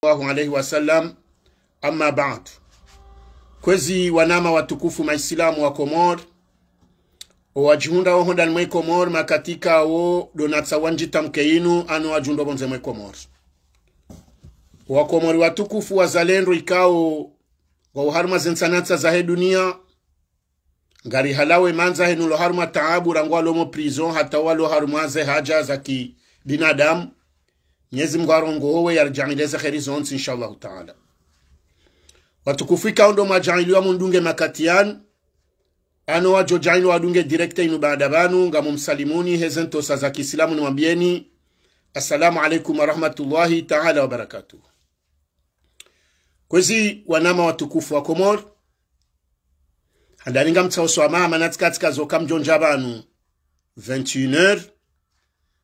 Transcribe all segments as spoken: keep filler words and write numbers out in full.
الله عليه وسلم. أما بعد. Kwezi wanama watukufu maisilamu wa Komori, owadjihundra wo hondani mwe Komori, makatika wo donatsa wandjita mke inu, ano wadjihundra pvondze mwe Komori. Wakomori watukufu wazalendo ikao ngwao harumwa ze ntsanantsa zahe dunia, ngari halawe mandza henu lo harumwa taabu rangu walo mo prison hata walo harumwa ze haja za kibinadamu. Mnyezi Mngu arongowe yaridjaanliye ze kheri zontsi, inshallah taala. Watukufu ikao ndo mwadjaanliwa mundunge makati yanu, ano wadjo djaanliwa wadunge direct inu baada pvanu, ngamumsalimuni heze ntrosa za kiislamu nimwambieni, Assalamu alaikum wa rahmatullahi taala wa barakatuh. Kwezi wanama watukufu wa Komori, handani ngamtsao swamaha mana tsika tsika zoka mdjondja pvanu vingt et une heures.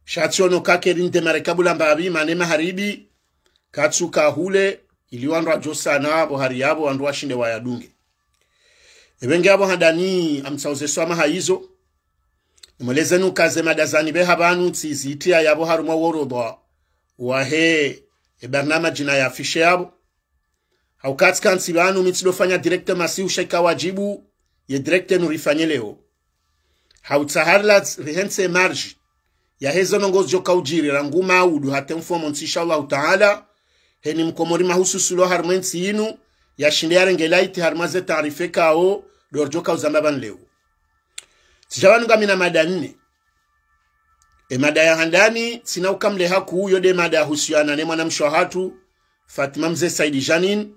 Sha tsiono kakeri ndemare kabula mbapvi, mana ye maharibi katsuka hule, ili wandru wadjo sana pvo hari yapvo wandru washinde wayadunge. Epvenge apvo handani ngamtsao ze swamaha izo. Nimwelezeni uka ze mada zanipveha pvanu tsi zitriya yapvo harumwa worodhwa wahe e barnamaji na ya affiche yapvo. Hauka tsika ntsi pvanu mi tsidofanya direct masihu sha ika wadjibu ye direct inu rifanye leo. Hautsaha rila rihentse marge yahe ze ndrongoo zidjoka udjiri rangu maudu hata mfumontsi, inshallah taala, heni mkomori mahususu lo harumwa entsi inu yashinde yarenge laiti harumwa ze taarifa ikao ndo ridjoka uzamba pvanu leo. Tsidja pvanu ngamina mada nne. E mada ya handani tsina uka mleha kuu, yo nde mada yahusiana ne mwanamshe wahatru Fatima Mze Saidi Janine,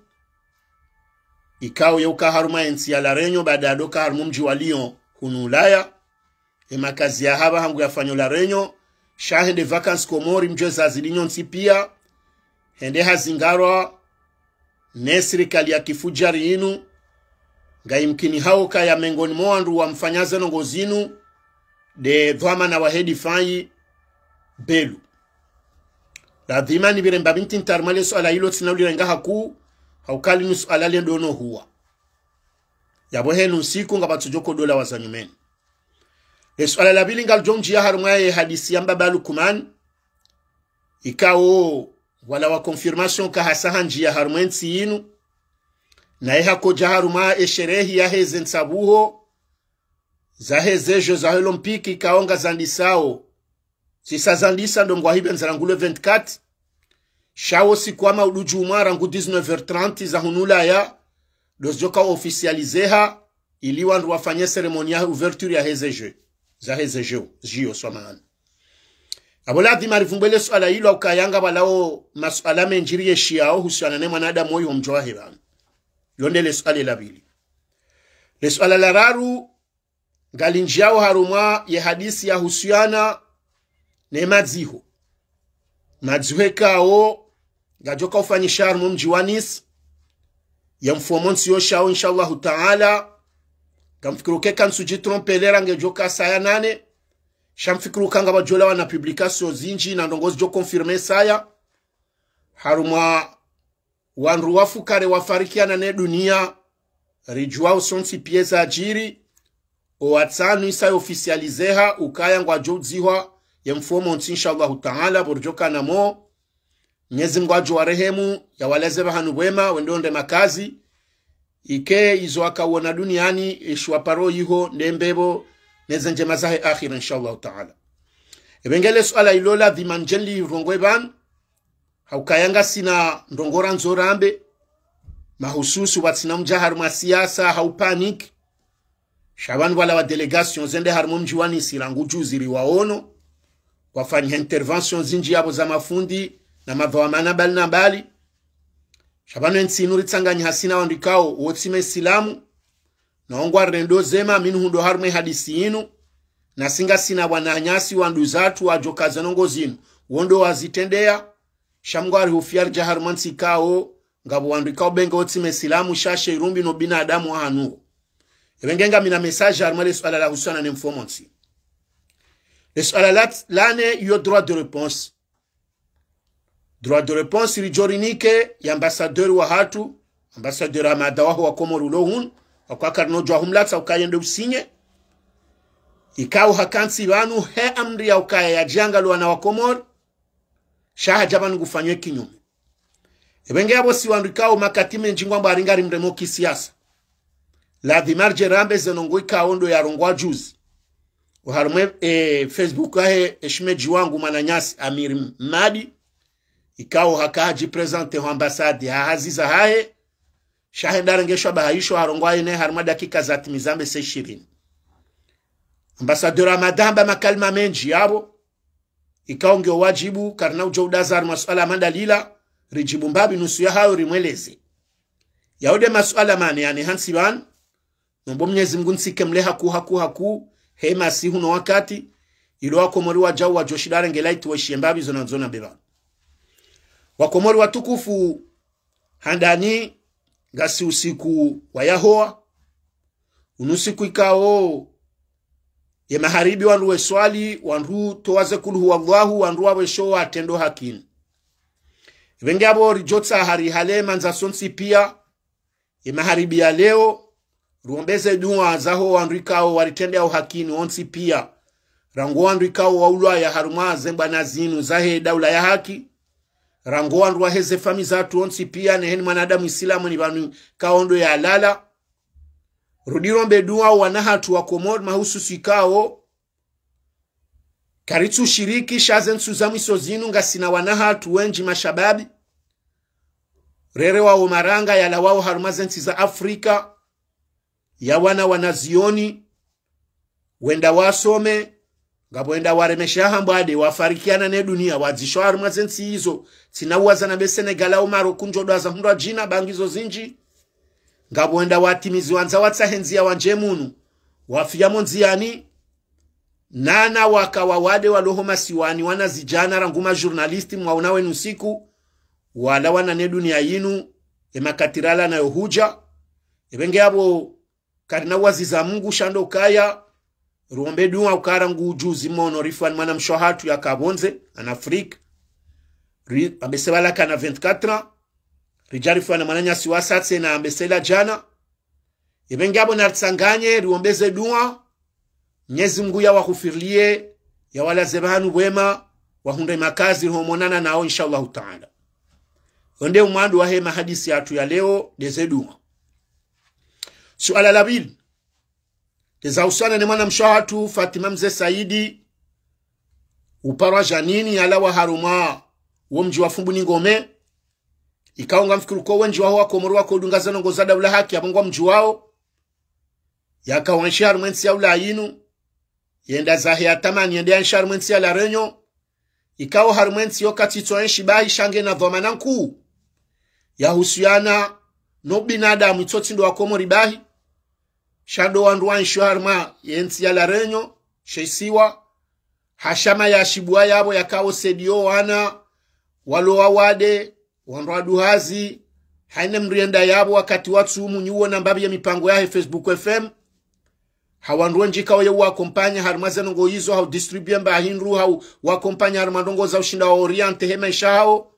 ikao ye uka harumwa entsi ya La Réunion baada yadoka harumwa mdji wa Lyon hunu Ulaya. E makazi yahe apvaha ngu yafanyo La Réunion, sha hende vacances Komori mdjuwe zazidi nyontsi pia. Hende hazingarwa ne sirikali ya kifudjari inu, ngayimkinihao ukaya mengoni mwa wandru wamfanya ze ndrongoo zinu nde dhwamana wahe difayi Belu. Ladhima nipvire mbapvi ntiti harumwa le suala ilo tsina ulirenga hakuu, hauka linu suala lendo no huwa. Yapvo henu ntsiku ngapvatsu djoko dola wazanyumeni. Le suala la pvili ngalidjo ndjia harumwa ye hadisi ya mbaba Lukumani, ikao wala wa confirmation ka hasa handjia harumwa entsi inu, naye hakodja harumwa e sherehi yaheze ntsabuho zaheze Jeux zahe Olympiques ikao ngazandisao, zisa zandisa ndo ngwahipvendza rangu le vingt-quatre, sha wo usiku wa maudu djumwa rangu dix-neuf heures trente za hunu Ulaya ndo zidjoka officialiseha, ili wandru wafanye cérémonie ya ouverture yaheze Jeux, zaheze Jeux, J O swamahani. Apvo ladhima ripvumbwe le suala ilo ukaya ngapvwalao masuala mendji riyeshiyao husiana ne mwanadamu oyi ho mdjo wahe pvanu. Lo nde le suala la pvili. Le suala la raru ngalindjiao harumwa ye hadisi yahusiana ne madziho. Madziho ikao ngadjoka ufanyisha harumwa mdji wa Nice ye mfumontsi yo shao, inshallah taala. Ngamfikiri uka eka ntsudji tromper l'heure ngedjoka saya nane. Sha mfikiri uka ngapvadjolawa na publication zindji na ndrongoo zidjo confirmer saya. Harumwa wandru wafukare wafarikiana ne dunia, ridjuwao sontsi pia zadjiri, owatsanu isa yo officialiseha ukaya ngwadjo udzihwa ye mfumontsi, inshallah taala, pvo ridjoka namo. Mnyezi Mngu adjo warehemu, yawalaze pvahanu pvwema, wende wonde makazi, ike izo wakawona duniani, eshiwa paro iho, nde mbepvo, neze ndjema zahe akhira, inshallah taala. Epvenge le suala ilo ladhima ndje nilirongowe pvanu, haukaya ngasina ndrongoo randzo rambe, mahususu pvatsina mdja harumwa siasa, hau panique. Sha pvanu pvwalawa délégation zende harumwa mdji wa Nice rangu juzi riwaono, wafanyiha intervention zindji yapvo za mafundi na madhwamana mbali na mbali. Sha pvanu entsi inu ritsanganyiha sina wandru ikao wo tsi maisilamu, na wo ngwarirendo zema, mi nuhundro harumwa ye hadisi inu, nasi ngasina wananyasi wanduzatru wadjoka ze ndrongoo zinu, wo ndo wazitrendeya. Sha Mngu arihufia ridja harumwa ntsi ikao ngapvo wandru ikao pvenge wo tsi maisilamu, sha she irumbi no binadamu wa hanu. Epvenge ngamina message harumwa le suala lahusiana ne mfumontsi. Le suala la, la nne yo droit de réponse. Droit de réponse ridjo rinike ye ambassadeur wahatru, ambassadeur Hamada waho wa Komori ulo hunu, wakwa karino djuwa humlatsa ukaya yende usinye. Ikao hakantsi pvanu he amri ya ukaya yadjiangalwa na wa Komori, sha hadja pvanu ngufanywe kinyume. Ebe nge yapvo si wandru ikao makati mendji ngwamba ari ngarimremo kisiasa. Ladhima ridje rambe ze ndrongoo ikao ndo yarongwa juzi. Oharumwa e Facebook yahe eshimedji wangu mwananyasi Amir Mmadi, ikao haka hadjiprésenter ho ambassade ha hazi zahahe, sha hende arenge shwaba hayisho harongwa yene harumwa dakika zatimiza mbese ishirini. Ambassadeur Ahmada hamba makalima mendji yapvo, ikao nge owadjibu, karina udjo udaza harumwa suala mandalila, ridjibu mbapvi nusu yahayo rimweleze. Yawo nde masuala mane yane hantsi pvanu, nomba Mnyezi Mngu ntsike mle haku, haku, haku, he masihu no wakati, ilo Wakomori wadjau wadjo shinda warenge laiti weshiye mbapvi zo nandzo nambe pvanu. Wakomori watukufu, handani ngasi usiku wa yahowa, unu usiku ikao ye maharibi wandru weswali, wandru towa ze kulhu wallahu, wandru wawesho watrendo hakini. Ebe nge yapvo ridjotsaha rihale mandza sontsi pia, ye maharibi ya leo, riombeze dua zaho wandru ikao waritrendea uhakini wontsi pia. Rangu wandru ikao waulwaya harumwa ze mbwana zinu zahe daula ya haki. Rangu wandru waheze fami zatru wontsi pia, ne heni mwanadamu Isilamu ni pvanu ikao ndo yalala. Rudi rombe dua wana hatru Wakomori mahususi ikao karitsu shiriki sha ze ntsu za mwiso zinu ngasina wana hatru wendji mashababi. Rere wawo maranga yalawao harumwa ze ntsi za Afrika, ya wana wanazioni, wenda wasome, ngapvo wenda waremesha hambwa nde wafarikiana ne dunia, wadzishwa harumwa ze ntsi izo, tsina uwaza nambe Senegal au Maroc ndjo ndo wazahundrwa djina, ba ngizo zindji. Ngapvo wenda watimizi wandza watsahe ndzia wandje munu, wafiya mo ndziani, nana waka wawade walo ho masiwani, wanazidjana rangu ma journaliste mwaona wenu usiku, walawana ne dunia yinu, e makati rala nayo hudja. Ebe nge yapvo karina uwaziza Mngu sha ndo ukaya, riombe dua ukaya rangu ujuzi mono rifwani mwanamshe hatru yaka pvondze, en Afrique. Ri, ambese pvala kana vingt-quatre ans, ridja rifwana mwananyasi wasatse na ambese la djana. Ebe nge yapvo naritsanganye, riombeze dua, Mnyezi Mngu yawahufirilie, yawalaze pvahanu pvwema, wahundre makazi, rihomonana nawo, insha Allahu Taala. Onde umwandu wahe mahadisi yatru ya leo, ndeze dua. Suala la pvili, ndeza usana ne mwanamshe hatru Fatima Mze Saidi, uparwa Janini, yalawa harumwa wo mdji wa Fumbuni Ngome, ikao ngamfikiri ko wendji waho Wakomori wako udunga ze ndrongoo za daula haki, yapvo ngwamdjuwao. Yaka wenshi harumwa entsi ya Ulaya inu, yenda zahe yatamani yende yenshi harumwa entsi ya La Réunion, ikao harumwa entsi yo katsitso enshi bahi sha ngena dhwamana nkuu yahusuyana no binadamu, itso tsi ndo Wakomori bahi, sha ndo wandru wenshi harumwa yentsi ya La Réunion, she isiwa, hashama yashibua yapvo yakao saidiyo wana walo wawade, wandru waduhazi, haina mdru yenda yapvo wakati wa tsumu, nyi uona mbapvi ye mipango yahe Facebook F M. Ha wandru wendji ikao ye uwakompanya harumwa ze ndrongoo izo, hau distribuer mba hindru, hau wakompanya harumwa ndrongoo za ushinda wa orienter he maesha hawo.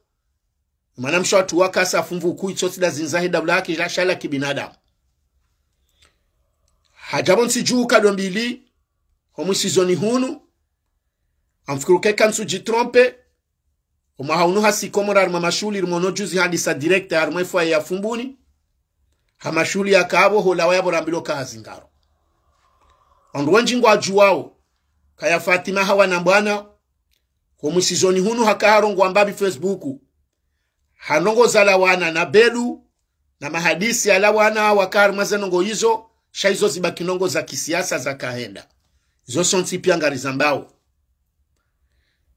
Mwanamshe hatru wakasa fumvu kuu itso tsi nda zindza he daula haki la shala kibinadamu. Hadja pvo ntsi dju kado mbili, ho mwisizoni hunu, ngamfikiri keka ntsu djitrompe, omwaha unu hasi Komori harumwa mashuhuli, rimono juzi hadisa direct harumwa efoyer ya Fumbuni. Ha mashuhuli yaka apvo, holawa yapvo rambilwa ka hazi ngaro. Wandru wendji ngwadjuwao, kaya Fatima hawana mbwana, ho mwisizoni hunu haka harongowa mbapvi Facebook, ha ndrongoo zalawana na Belu, na mahadisi yalawana waka harumwa ze ndrongoo izo, sha izo zibaki ndrongoo za kisiasa za kahenda. Izo sontsi pia ngarizambao.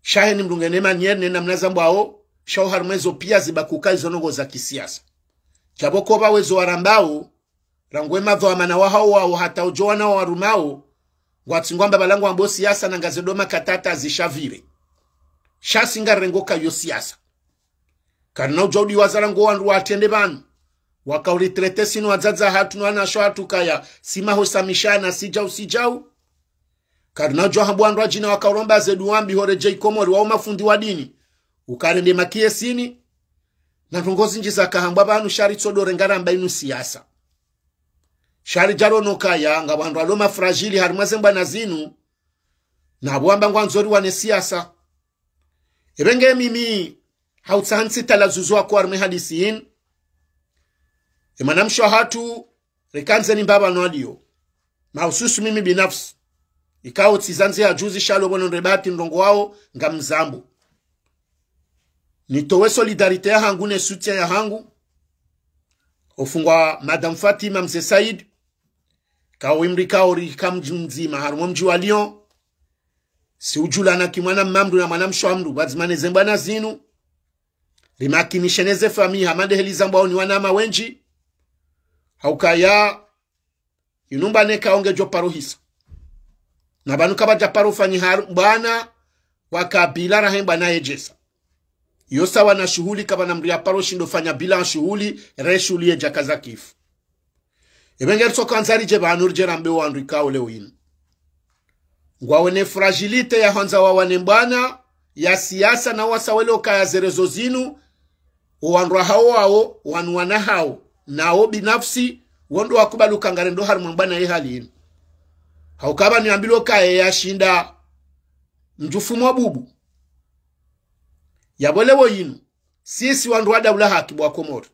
Sha heni mdru ngena manière ne namna zambwao, sha oharumwa ezo pia zibaki uka izo ndrongoo za kisiasa. Djapvo ko pvwa wezo warambao, rangu emadhwamana wahao wao hata udjo wana wawarumao, ngwatsi ngwamba pvala ngwambo siasa na ngaze ndo makatata zishavire. Sha si ngarengo ka yo siasa. Karina udjo udiwaza rangu wandru watrende pvanu, waka uretraité sinu wadzadze hatru no wanashe hatru kaya, si maho samishana, si djau, si djau. Karina udjo hambwa wandru wadjina waka uromba ze dua mbi ho redjei Komori wao mafundi wa dini, uka rende makiyesini, na ndrongoo zindji zaka hambwa pvanu sha ritso ndo renga ramba inu siasa. Sha ridja rono kaya, ngapvo wandru walo ma fragile harumwa ze mbwana zinu, na pvo wamba ngwandzo riwane siasa. Ebe nge mimi, Hau tsaha ntsi tala zuzu wako harumwa ye hadisi yinu. Ye mwanamshe wahatru, reka ndzeni mbapvi no aliyo. Mahususu mimi binafsi. Ikao tsizandzi ya juzi sha lo pvono ndrebati ndrongoo wao ngamzambo. Nitowe solidarité yahangu ne soutien yahangu. Ofungwa Madame Fatima Mze Said. Kao imri kao rika mdji mdzima harumwa mdji wa Lyon. Si ujulana ki mwana mma mndru na mwanamshe wa mndru, pvadzima ne ze mbwana zinu. Rimakinishe ne ze famiyi, hama nde heli zambwao ni wanama wendji. Haukaya, inu mbwana eka ongejo paro hisa. Na pvanu kapvaja paro fanyiha mbwana wa kabila rahe mbwana yejesa. Yo sawa na shuhuli kapvana mndru ya paro shindo fanya bila shuhuli, re shuhuli yeja kaza kifu. Ebe nge ritsoka ndzari je pvanu rije rambe wandru ikao leo inu. Ngwawo ne fragilité ya hwandza wawane mbwana ya siasa na wasa wele okaya ze réseaux zinu, owandru wahao wao, wanu wana hao, nawo binafsi, wo ndo wakubali uka ngarendo harumwa mbwana ye hali inu. Hauka pvanu yambilwa okaya yashinda mdjufu mwa bubu. Yapvo leo inu, sisi wandru wa daula haki bo wa Komori.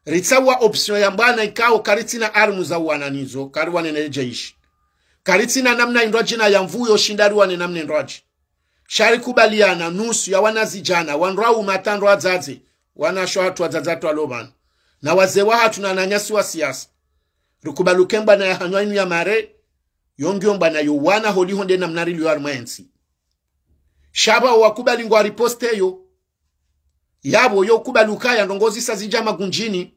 Ritsawa option ya mbwana ikao karitsina armu za uwana nizo, kariwane ne jeshi. Karitsina namna indrwadji na ya nvu yo shinda riwane namna indrwadji. Sha rikubaliana nusu ya wanazidjana, wandru waume hata wandru wadzadze, wanashe wahatru wadzadze hatru walo pvanu. Na wazee wahatru na wananyasi wa siasa. Rikubali uka e mbwana ya hanywa inu ya mare, yo ngiyo mbwana yo wana holiho nde namna riliyo harumwa ye ntsi. Sha pvao wakubali ngwa riposte yo. Yapvo yo kubali ukaya ndrongoo zisa zija magundjini.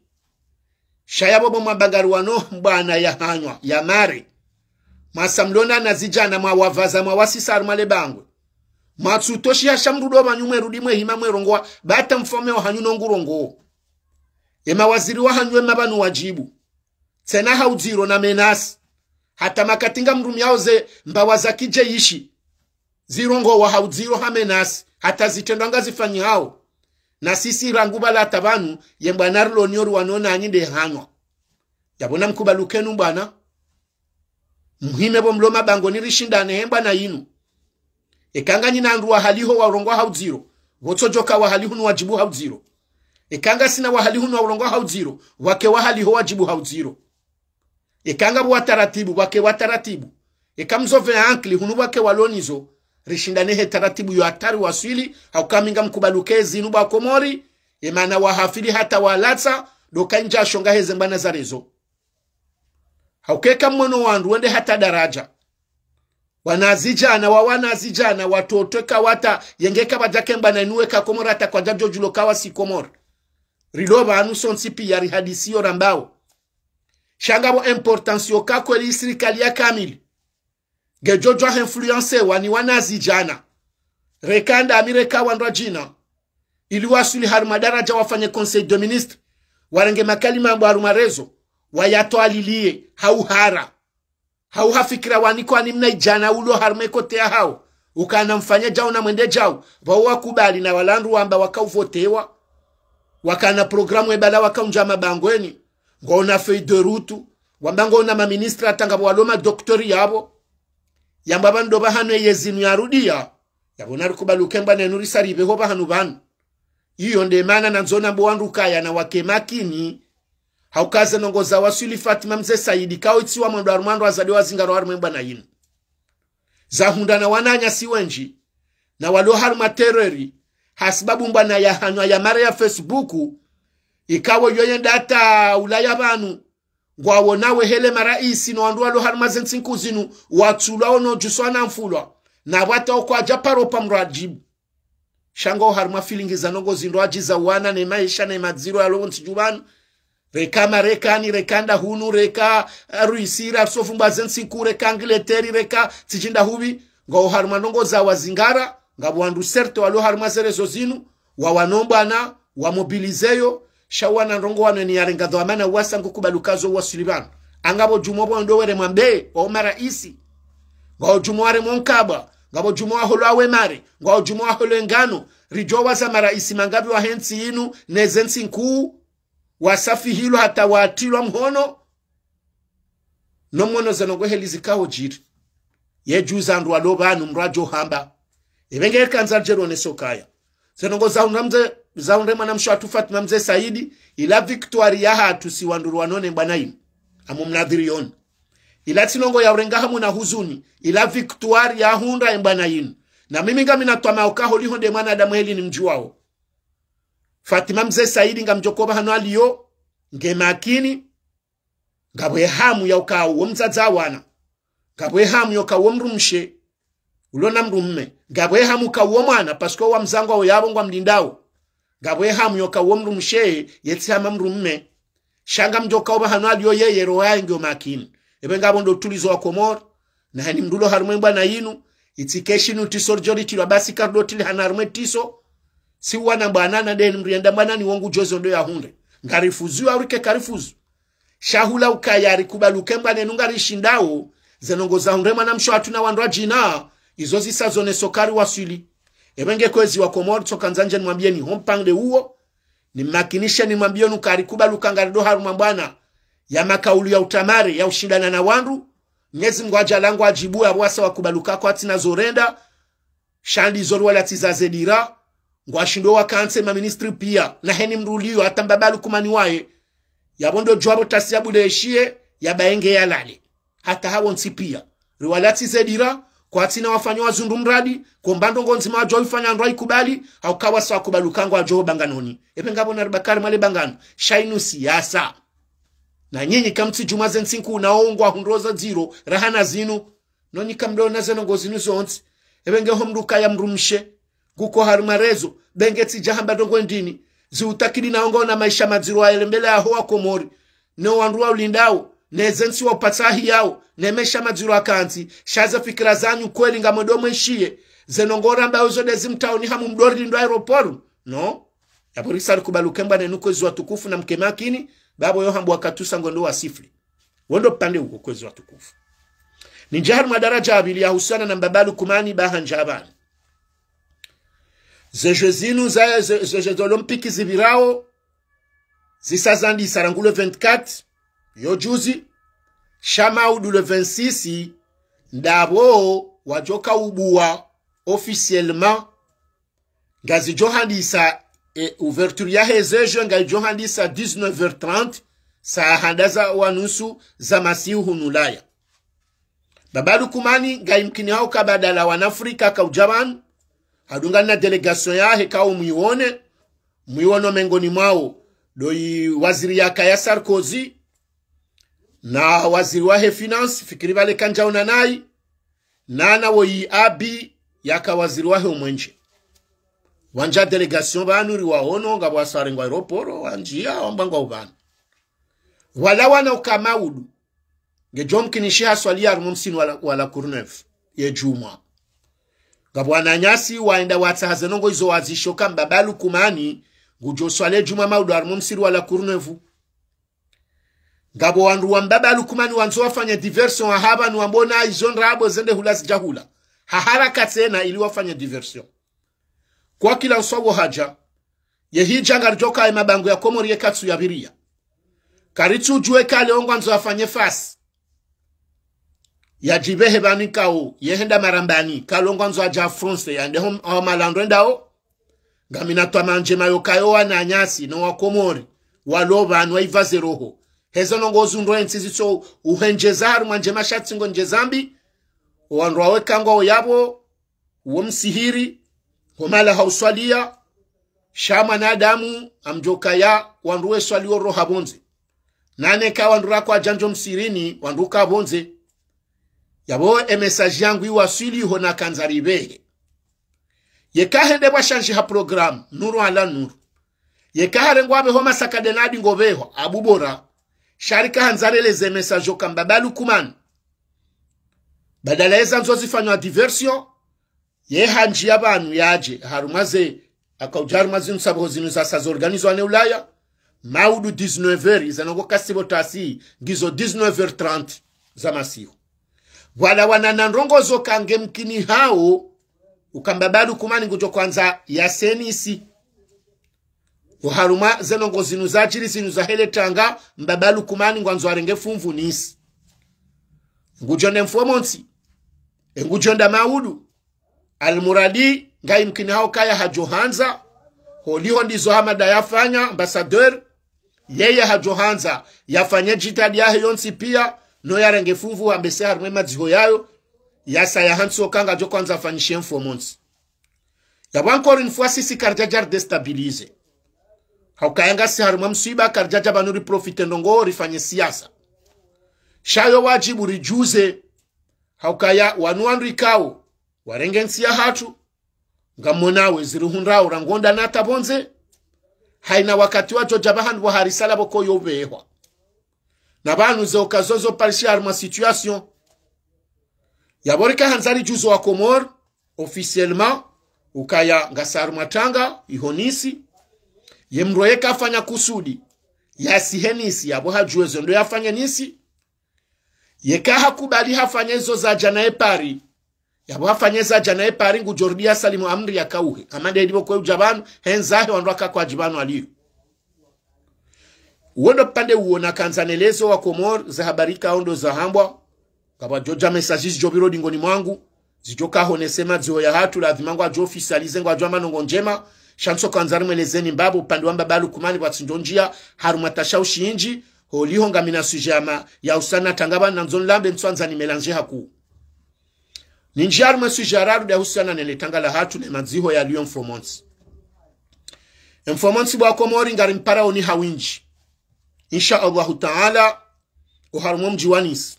Sha yapvo bo mwabangari wano mbwana ya hanywa, ya mare. Mwasa mlona wanazidjana mwawavaza mwawasisa harumwa le bangwe. Mwatsutoshi hasha mrudo pvanyu mwe rudi mwe hima mwe rongoa, ba hata mfaume wahanyu no ngu rongoo. E mawaziri wahanyu ema pvanu wajibu. Tsena ha udziro na menaces. Hata makati ngamrumiao ze mbawa za kijeshi. Zirongowa ha udziro ha menaces, hata zitrendwa ngazifanyihao. Na sisi rangu pvala hata pvanu, ye mbwana rilo nayo riwano nanyi nde hanywa. Yapvo namkubali uka inu mbwana. Mhime pvo mlo mabangoni rishindane he mbwana yinu. Eka nganyina wandru wahaliho warongoa ha udziro, pvo tsojoka wahali hunu wajibu ha udziro. Eka ngasina wahali hunu warongoa ha udziro, wake wahaliho wajibu ha udziro. Eka ngapvo wa taratibu, wake wa taratibu. Eka mzove ankili hunu wake walo nizo, rishindane he taratibu yo hata riwaswili, hauka mi ngamkubali uka ezinu bo wa Komori, emana wahafili hata walatsa, ndo ka inja shonga heze mbwana za réseaux. Hauka eka mwono wandru wende hata daraja. Wanazidjana, wa wanazidjana, watoto eka wata, yenge kapvaja ke mbwana inu weka Komori hata kwajajo julo ka wasi Komori. Rilo pvanu sontsi piya rihadisiyo rambao. Sha ngapvo importance yo ka kweli sirikali ya kamili. Ngejo jua influencewa ni wanazidjana. Reka ndami reka wandru wadjina. Ili waswili harumwa daraja wafanye conseil de ministres. Warenge makalima yambwa harumwa réseaux. Wayatwaliliye. Ha uhara. Ha uhafikira wani kwani mna idjana ulo harumwa e côté yahao. Ukana mfanye djau na mwende djau. Pvao wakubali na wala wandru wamba waka uvotewa. Wakana programme ebala waka unja mabangweni. Ngwaona feuille de route. Wamba ngwaona maministres hata ngapvo walo madocteurs yapvo. Yamba pvanu ndo pvahanu eye zinu yarudiya. Yapvo narikubali uka e mbwana inu risa ripveho pvahanu pvanu. Iyo nde mana nandzo nambe wandru ukaya na wake makini. Hauka ze ndrongoo za waswili Fatima Mze Saidi, kao itsi wa mwando harumwa wandru wazade wazingaro harumwa e mbwana yinu. Zahundra na wananyasi wendji, na walo harumwa terreur, hasibabu mbwana ya hanywa ya mare ya Facebook, ikao yo yenda hata Ulaya pvanu, ngwawo nawe hele maraisi no wandru walo harumwa ze ntsi nkuu zinu, watsulwa ono juswa na mfulwa, na pvwata okwaja paro pva mdru ajibu. Sha ngo harumwa feeling za ndrongoo zindrwadji za wana ne maesha ne madziro yalo pvo ntsi ju pvanu. Reka Marekani, reka ndahunu, reka, eh, Russie, ra sofu mbwa ze ntsi nkuu, reka Angleterre, reka tsidjinda hupvi. Ngwao harumwa ndrongoo za wazingara, ngapvo wandru certes walo harumwa ze réseaux zinu, wawano mbwana, wamobiliseyo, sha wana ndrongoo wanu eni yarenga dhwamana wasa ngukubali uka zo waswili pvanu. Angapvo jumwa pvo ndo were mwambe, wao maraisi. Ngwao jumwa ware mwonkabwa, ngapvo jumwa waholo awe mare, ngwao jumwa waholo engano, rijo waza maraisi mangapvi wahe ntsi yinu, neze ntsi nkuu, wasafihilwa hata watrilwa mhono, no mwono ze ndrongoo heli zikao jiri. Ye juza wandru walo pvanu mdru ajo hamba. Ebe nge kandza jero ne sokaya. Ze ndrongoo za hundra mze zahundre mwanamshe watru Fatima Mze Saidi, ila victoire yahatru si wandru rwanone mbwana inu. Amu mnadhiri yoni. Ila tsi ndrongoo ya urenga hamu na huzuni, ila victoire yahundra ye mbwana inu. Na mimi ngamina twamaya uka holiho nde mwanadamu heli nimdjuwao. Fatima Mze Saidi ngamdjo ka pvahanu yaliyo, nge makini, ngapvo ye hamu ya uka uwo mdzadze wa wana. Ngapvo ye hamu ya uka uwo mdrumshe, ulo na mdrumme. Ngapvo ye hamu uka uwo mwana, parce que wa mdzangu wawo yapvo ngwamlindao. Ngapvo ye hamu ya uka uwo mdrumshe, yetsi hama mdrumme. Sha ngamdjo ka pvahanu yaliyo yeye roho yahe ngiyo makini. Epvo ngapvo ndo utulizo wa Komori. Na heni mdru ulo harumwa ye mbwana yinu, itsi ke shinu tiso ridjo ritilwa basi karidjo tili hana harumwa ye tiso. Si wana mbwana na ndeni mdru yenda mbwana ni wo ngudjo zo ndo yahundre. Ngarifuzu ya urike karifuzu. Sha hula ukaya rikubali uka ye mbwana inu ngarishindao, ze ndrongoo zahundre mwanamshe watru na wandru wadjina, izo zisa zoneso kari waswili. Epvo nge kwezi wa Komori tsoka ndzandje nimwambiyeni ho mpvandre uwo, nimakinishe nimwambiyeni uka rikubali uka ngarido harumwa mbwana ya makaulu ya utamare, ya ushindana na wandru, Mnyezi Mngu hadja langu adjibu ya pvwasa wakubali uka kwatsina zo renda, sha ndizo riwalatsi za ze dira, ngwashindo wakantsi ma ministre piya, na heni mdru uliyo, hata Mbaba Lukumani waye. Yapvo ndo djuwa pvo tasi ya bule eshiye, ya baenge ya lale. Hata hawo ntsi piya. Riwalatsi ze dira, kwatsina wafanya wazundru mradi, komba ndrongoo ndzima wadjo ifanya ndrwa ikubali, hauka wasa wakubali uka ngwadjo banganoni. Epvo ngapvo na ribakari mwa le bangano, sha inu siyasa. Na nyinyi kamtsi djumwa ze ntsihu na ongwa hundro za dziro, raha na zinu, nonyi kamdona ze ndrongoo zinu zontsi. Epvo nge ho mdru kaya mdrumshe, nguko harumwa rezo, benge tsidja hamba ndrongoo ndini, ziutakidi na ongo na maesha madziro wa yele mbele yaho wa Komori. No wandru wa ulindao, ne ze ntsi wa upatsahi yao, ne maesha madziro akantsi, sha ze fikira zanyu kweli ngamwedo mweshiye, ze ndrongoo ramba uzo ndezi mtaoni hamu mdori lindo aéroport, no? Yapvo risa rikubali uka ye mbwana inu kwezi watukufu na mke makini, bapvo yo hambwa katusa ngondo wa sifli. Wo ndo upvandre uwo kwezi watukufu. Nindje harumwa daraja ya pvili yahusiana na Mbaba Lukumani baha ndja pvanu. Ze jeux zinu za, ze, ze jeux olympiques zipvirao, zisa zandisa rangu le vingt-quatre, yo juzi, sha maudu le vingt-six, ndapvo wadjo ka ubuwa officiellement, ngazidjo handisa, e, ouverture yahe ze jeux ngayidjo handisa dix-neuf heures trente, saa handa za wa nusu za masihu hunu Ulaya. Mbaba Lukumani, ngayimkinihao uka badala wana Afrika kaudja pvanu, hadungana na délégation yahe kao mwiwone, mwiwono mengoni mwawo, ndo yi waziri yaka ya Sarkozy, na waziri wahe finance, fikiri pvale kandjaona nayi, nana woyi Abiy yaka waziri wahe umwenje. Wandja délégation pvanu riwaono, ngapvo wasarengwa aéroport, wandjiya, wamba ngwao pvanu. Wala wana uka maudu, ngedjo mkinishiha swaliya harumwa msini wa la, wa la Courneuve, ye djumwa. Ngapvo wananyasi waenda watsaha ze ndrongoo izo wazisho uka Mbaba Lukumani, ngudjo swali ye djumwa maudu harumwa msini wa la Courneuve. Ngapvo wandru wa Mbaba Lukumani wandzo wafanye diversion, hapvanu wambona izo ndrabo zende hula zidja hula. Haharaka tsena ili wafanye diversion. Kwa kila nswa wo hadja, ye hidja ngaridjo ka ye mabango ya Komori ye katsu ya pviriya. Karitsu djuwe kale ongwandzo afanye fasi. Yadjipvehe pvanu ikao, ye henda marambani, kale ongwandzo adja France, yande ho, ho malandro endao. Ngamina twamandjema yo kayo wananyasi, no wa Komori, walo pvanu waipvaze roho. Hezo ndrongoo zundro entsi zitso uhendjeza harumwa ndjema sha tsi ngo ndjeza mbi, owandru wawe kangwa oyapvo, uwo msihiri, ho mahala ha uswaliya, sha mwanadamu, amdjo kaya, wandru we swali oro ha pvondze. Nane ka wandru rako adjandjo msihirini, wandru ka pvondze. Yapvo e message yangu iwaswili ho nakandza ripvehe. Yeka hende pvwa shandji ha programme, nuru ala nuru. Yeka harengwa apveho masaka denadi ngo pveho, abu bora. Sha rika handza releze message oka Mbaba Lukumani. Badala yeza ndzo zifanywa diversion, ye handjiya pvanu yadje, harumwa ze, akaudja harumwa zinu sababu zinu zasa zorganizwa ne Ulaya, maudu dix-neuf heures, iza ndrongoo kasi pvo tasi, ngizo dix-neuf heures trente za masihu. Pvwala wana na ndrongoo zo ka nge mkinihao, uka Mbaba Lukumani ngudjo kwandza ya senisi. Oharumwa ze ndrongoo zinu zadjiri zinu za hele tanga, Mbaba Lukumani ngwandzo arenge fumvu nisi. Ngudjo nde mfumontsi. E ngudjo nda maudu. Almuradi, ngayi mkinihao kaya hadjo handza. Holiho ndizo Hamada yafanya, ambassadeur, yeye hadjo handza yafanye jitihadi yahe yontsi pia, no yarenge funvu hambese harumwa ye madziho yayo, yasa yahantsi oka ngudjo hwandza afanyishe mfumontsi. Yapvo encore une fois, sisi karidjadja ridéstabilisé. Haukaya ngasi harumwa mswiba, karidjadja pvanu riprofité ndrongoo rifanye siasa. Sha yo wadjibu ridjuze, haukaya wanu wandru ikao warenge ntsi yahatru, ngamwonao ezirihundrao rangu ndani hata pvondze. Haina wakati wadjo dja pvahanu pvo harisala pvoko yo upvehwa. Na pvanu ze occasion zo parishia harumwa situation. Yapvo rika handza ridjuze wa Komori, officiellement, ukaya ngasi harumwa tanga, iho Nice. Ye mdru yeka hafanya kusudi yasihe Nice, yapvo hadjuwe zo ndo yafanye Nice. Yeka hakubali hafanye zo zadja naye Paris, yapvo hafanye zadja naye Paris, ngudjo rudi yasalimu amri yakauhe. Hama ndeheli pvoko udja pvanu, hendza he wandru waka kwadji pvanu waliyo. Uwo ndo upande uwo nakandza neleze wa Komori, ze habari ikao ndo zahambwa. Ngapvwadjo dja message zidjo pviro dingoni mwangu, zidjo kahonese madziho yahatru, ladhima ngwadjo officialisé, ngwadjo hamba ndrongoo ndjema. Sha ntso kandza rimwelezeni mbapvo, upande wa mbaba Lukumani pvwatsindjo ndjia harumwa tashaushi indji, holiho ngamina sujet ya ma, ya usana tanga pvanu nandzo nilambe ntsu handza ni mélanger hakuu. Nindjie harumwa sujet ya raru nde yahusiana nele tanga lahatru ne madziho yaliyo mfumontsi. Mfumontsi pvwa Komori ngarimparaoni ha windji, insha Allahu Taala, oharumwa mdji wa Nice.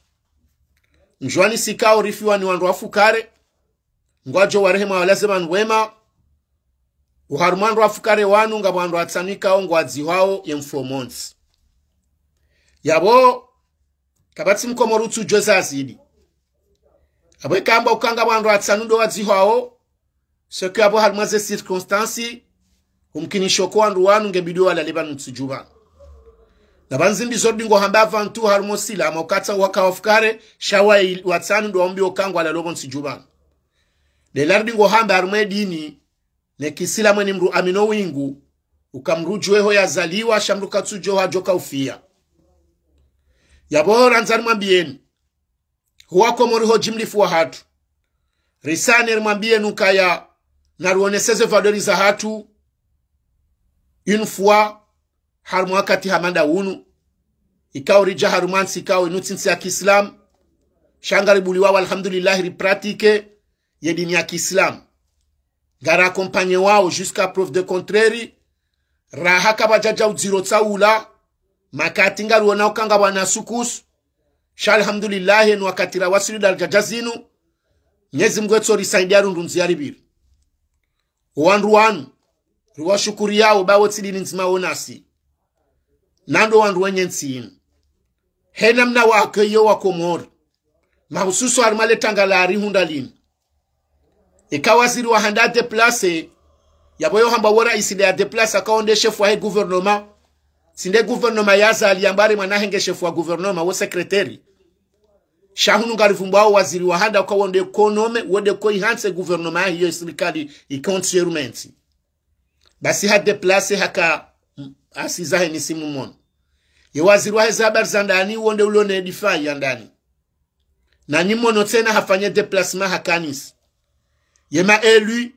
Mdji wa Nice ikao rifiwa ni wandru wafukare, ngwadjo warehemu walaze pvanu wema. Oharumwa wandru wafukare wanu ngapvo wandru watsanu ikao ngwadzihwao ye mfumontsi. Yapvo kapvatsi mkomori utsudjuwa zazidi. Apvo eka hamba uka ngapvo wandru watsanu ndo wadzihwao, c'est que apvo harumwa ze circonstances, humkinisha uka wandru wanu ngebidi walale pvanu ntsi dju pvanu. Na pvanu zimbi zo ridingo hamba pvantsu harumwa usilamu, uka tsa waka wafukare, sha wa il-, watsanu ndo wambi uka ngwalalo pvo ntsi dju pvanu. Lela ridingo hamba harumwa ye dini, ne kisilamu eni mdru amino wingu, uka mdru udjuwa eho yazaliwa, sha mdru katsudjuwa eho yadjo ka ufia. Yapvo randza rimwambieni, huwa Komori ho jimlifu wahatru. Risane rimwambieni ukaya, na rioneseze valeur zahatru, une fois, harumwa wakati hama nda unu, ikao ridja harumwa ntsi ikao inu tsi ntsi ya kiislamu, sha ngaribuliwao, alhamdulillah, ripratiqué ye dini ya kiislamu. Ngari accompagné wao jusqu'à preuve de contraire, raha kapvadjadja udziro tsaula, makati ngarionao uka ngapvo wana sukusu, sha alhamdulillah, enu wakati rawasili daradja zinu, Mnyezi Mngu etso risaidia rundru ndzia ripvire. Owandru wanu, riwashukuriyao ba wo tsi dini ndzima wo nasi. Na ndo wandru wenye ntsi inu. He namna wake iyo wa Komori. Mahususu harumwa le tanga larihundra linu. Eka waziri wa handa déplacé, yapvo yo hamba wo raisi nde ya déplacé, akao nde chef wahe gouvernement. Tsi nde gouvernement ya Azali yamba ari mwana henge chef wa gouvernement, wo secrétaire. Sha hunu ngaripvumbwao waziri wa handa uka wo nde ko nommé, wo nde ko ihantsi gouvernement yahe iyo sirikali ika ntsi yerumentsi. Basi ha déplacé haka, mm, asiza heni simu mono. Ye waziri wahe ze habari za ndani, wo nde ulo ne difa ya ndani. Na nyi mono tsena hafanye déplacement haka Nice. Ye ma élus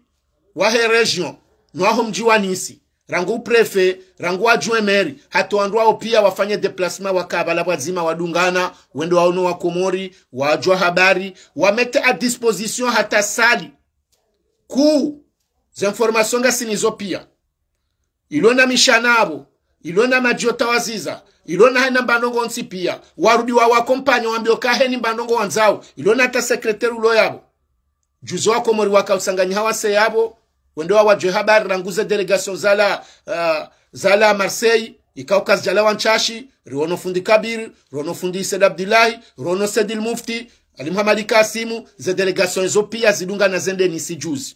wahe région, no waho mdji wa Nice, rangu préfet, rangu adjoint maire, hata wandru wao pia wafanye déplacement waka pvala pvwadzima wadungana, wende waono wa Komori, wadjuwa habari, wa mettre à disposition hata salle kuu, ze informations ngasi nizo pia. Ilo na mishana yapvo, ilo na madji yo tawaziza, ilo na hena mbandrongoo ntsi pia. Warudi wawa accompagné wambiye uka heni mbandrongoo wandzao, ilo na hata secrétaire ulo yapvo. Juzi wa Komori waka utsanganyiha wase yapvo, wende wawadjuwe habari rangu ze délégation zalawa, ah, zalawa Marseille, ikao kazidjalawa ntsashi, riono fundi Kabir, riono fundi Said Abdullahi, riono Said El Mufti, Ali Mohamed Kassimu, ze délégation ezo pia zidungana zende Nice juzi.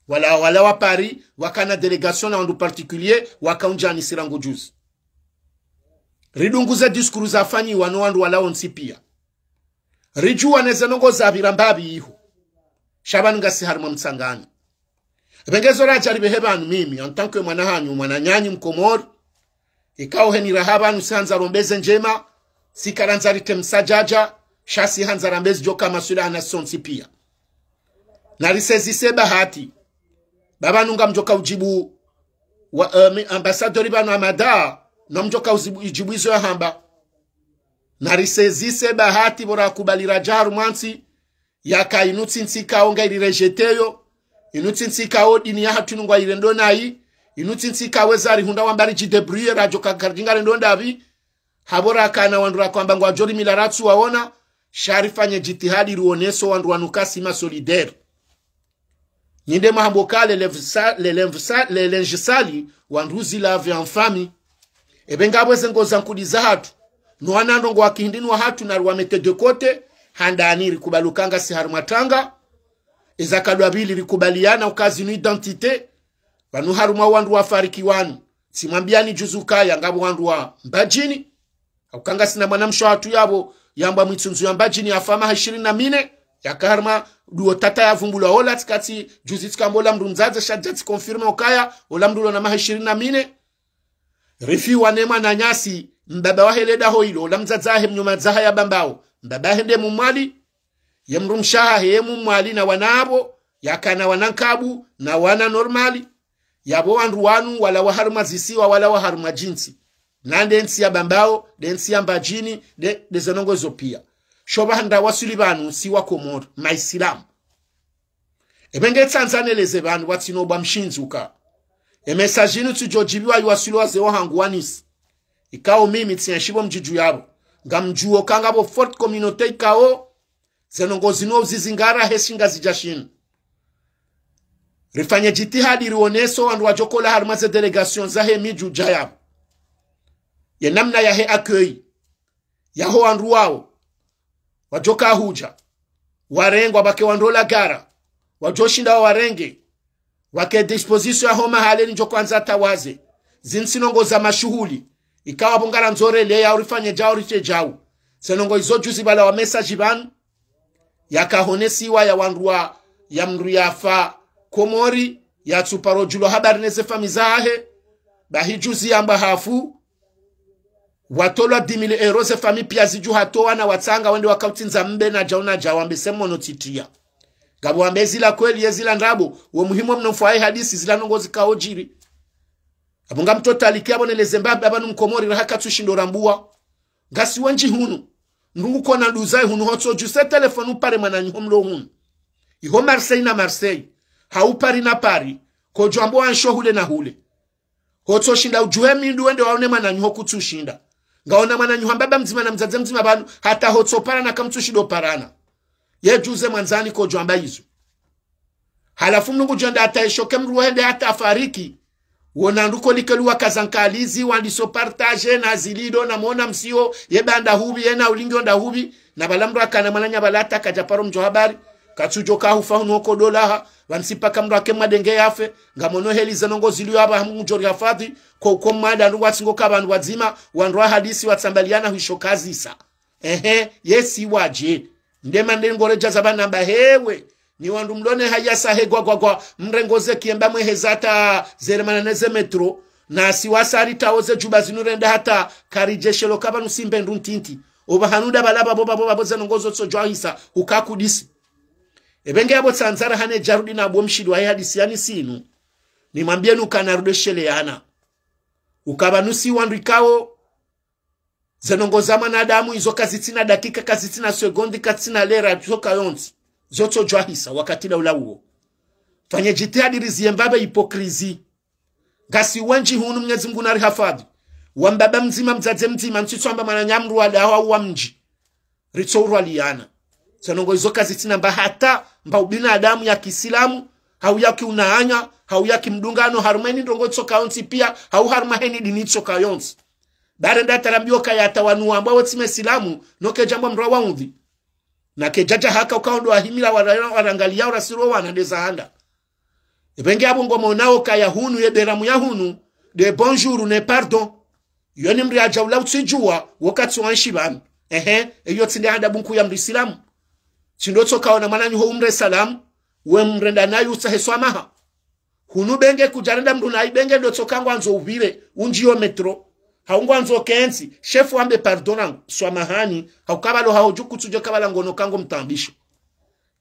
Wala, wala wa Paris, wakana délégation na wandru particulier, waka undjani sirangu juzi. Ridungu ze discours zafanyiwa no wandru walawo ntsi pia. Ridjuwa ne ze ndrongoo zapvira mbapvi iho. Sha pvanu ngasi harimwa mtsanganyo. Epvo ngezo radja ripvehe pvanu mimi, en tant que mwana hanyu, mwananyanyu Mkomori, ikao heni raha pvanu sihandza rombeze ndjema, sikarandza rite msadjadja, sha sihandza rambeze djoka maswila hana sontsi pia. Na risezise bahati. Ba pvanu ngamdjoka udjibu wa, eh, mi-, ambassadeur pvanu Hamada, no mdjoka uzibu-, idjibu izo yahamba. Narisezise bahati pvo rakubali radja harumwa ntsi, yaka inu tsi ntsi ikao ngayiri rejeteyo, inu tsi ntsi ikao dini yahatru inu ngwayirendo nayi, inu tsi ntsi ikao eza rihundra wamba ridjidébrouiller radjoka karidjinga rendo ndapvi, hapvo rakana wandru rakwamba ngwadjo rimila ratsu waona, sha rifanye djitihadi rioneso wandru wanu ka si ma solidaire. Nyi nde mwahambo ka le lenvisa-, le lenvisa-, le linge sale, wandru zi lave en famille. Ebe ngapvo eze ngo za nkudi zahatru, no wana ndrongoo wa kihindini wahatru nariwa mettre de côté, handani rikubali uka ngasi harumwa tanga, eza kadwa pvili rikubaliana uka zinu identité, pvanu harumwa wandru wafariki wanu. Tsimwambiani juzi ukaya ngapvo wandru wa Mbadjini, hauka ngasina mwana mshe wahatru yapvo, yambwa Mwitsundzu ya Mbadjini yafa maha ishirini na mine, yaka harumwa duo tata yavumbulwa ola tsikati juzi tsikamba ola mndru mdzadze sha dja tsi confirmé ukaya, ola mndru lo na maha ishirini na mine. Rifiwa ne mwananyasi, mbaba wahe le daho ilo, ola mdzadze wahe mnyo madzaha ya Bambao, mbaba wahe nde Mmwali, ye mdrumshe wahahe ye Mmwali na wana apvo, yakana wana nkabu, na wana normal, yapvo wandru wanu, wala wa harumwa zisiwa, wala wa harumwa djintsi. Na nde ntsi ya Bambao, nde ntsi ya Mbadjini, nde, nde ze ndrongoo zo pia. Sho pvahanu rawaswili pvanu, si wa Komori, maisilamu. Ebe nge tsandza neleze pvanu, pvwatsina ubwa mshindzi uka. E message inu tsidjo djibiwa iwaswili wazee wahangu wanisi. Ikao mimi tsienshi pvo mdjidju yapvo. Ngamdjuo ka ngapvo forte communauté ikao, ze ndrongoo zinu uzizingara hesi ngazidja shinu. Rifanye djitihadi rioneso wandru wadjokola harumwa ze délégation zahe midji udja yapvo. Ye namna yahe accueil, yaho wandru wao, wadjoka hudja, warengwa pvake wandru ola gara, wadjoshinda wawarenge, wake disposition yaho mahala ni ndjo kwandza tawaze. Zinu tsi ndrongoo za mashuhuli. Ikao pvo ngarandzo releya urifanye djau rite djau. Ze ndrongoo izo juzi pvala wa message pvanu, yakahonesiwa ya wandru wa, ya mndru yafa Komori, yatsuparo djulwa habari neze famille zahahe, bahi juzi yambwa hafu, watolwa dix mille euros ze famille pia zidju hatowa na watsanga wende wakautindza mbe na djau na djau wambe se mono titria. Ngapvo wambe zila kweli ye zila ndrabo, wo muhimu mno mfwaye hadisi zila ndrongoo zikao djiri. Apvo ngamtotalikia pvo neleze mbaba pvanu Mkomori raha katsushindo rambua. Ngasi wendji hunu. Ndrungu kona nduzayi hunu hotso djuse téléphone upare mwananyaho mlo hunu. Iho Marseille na Marseille. Hau Paris na Paris. Kodjo ambwa nsho hule na hule. Hotso shinda udjuhe mindru wende waone mwananyaho kutsushinda. Ngaona mwananyaho mbaba mdzima na mdzadze mdzima pvanu, hata hotso parana kamtsushindo parana. Ye juzi mwandzani kodjo amba izo. Halafu mndru ngudjo enda hata eshoke mndru wende hata afariki. Wona ndru kolike luwa kaza nkalizi, wandiso partage, na zilido, na mona msio, ye banda hupvi, ye na ulingi onda hupvi, na pvala mndru akana mwananya pvala hata kadja paro mdjo habari, katsudjo kahufa hunu hoko dolaha, pvanu si paka mndru ake mwadenge yafe, ngamono heli ze ndrongoo zilio apva hamu mdjo rihafadhi, ko uko mwada ndru watsingo ka pvanu wadzima, wandru wa hadisi watsambaliana hwisho kazisa. Ehe, yesi wadje. Nde mande ngoredja za pvanu amba hewe. Ni wandru mlone haya sahe gwa gwa gwa. Mrengoze kiemba mweheza hata zeremana neze metro. Na si wasari taoze djuba zinu renda hata karidjeshelo ka pvanu si mbe ndru ntiti. Opvahanu nda pvala pvapvo pvapvo pvapvo ze ndrongoo zo tsodjwahisa. Uka kudisi. Ebe nge apvo tsandzara hane djarudi na apvo mshindzi wahe hadisi yani sinu. Nimwambieni uka narudesheleana. Uka pvanu si wandru ikao. Ze ndrongoo za mwanadamu izo kazitsina dakika, kazitsina segondi, kazitsina lera, zo kayontsi. Zo tsodjwahisa, wakati la ula uwo. Fanye djitihadi riziye mbapve hypocrisie. Ngasi wendji hunu Mnyezi Mngu narihafadhi. Wa mbaba mdzima, mdzadze mdzima, ntsitso amba mwananya mndru wa daho hau wa mdji. Ritso urwaliana. Ze ndrongoo izo kazitsina mba hata, mba ubinadamu ya kisilamu, hau ya kiunanya, hau ya kimdungano, harumwa heni ndrongoo tsoka yontsi pia, hau harumwa heni dini tsoka yontsi. Bare nda tarambio kaya hata wanu wambwa wo tsi mesilamu, no kedjambwa mndru wa undhi. Na kedjadja haka uka ondo wahimila wara-, warangalia urasiro wana nde za handa. Ebe nge apvo ngomonao kaya hunu ye beramu ya hunu, nde bonjour ne pardon. Iyo ni mndru yadja ula utsidjuwa, wo katsu wanshi pvanu. Ehe, eyo tsi nde adabu nkuu ya mndru isilamu. Tsi ndo tsoka ona mwananyaho umre salamu, we mrenda nayi utsahe swamaha. Hunu benge kudjarenda mndru nayi benge ndo tsoka ngwandzo upvire, undjiyo metro. Hau ngwandzo kentsi, shefu wambe pardon nangu, swamahani, hauka pvalo haho dju kutsudjo ka pvala ngono kango mtambisho.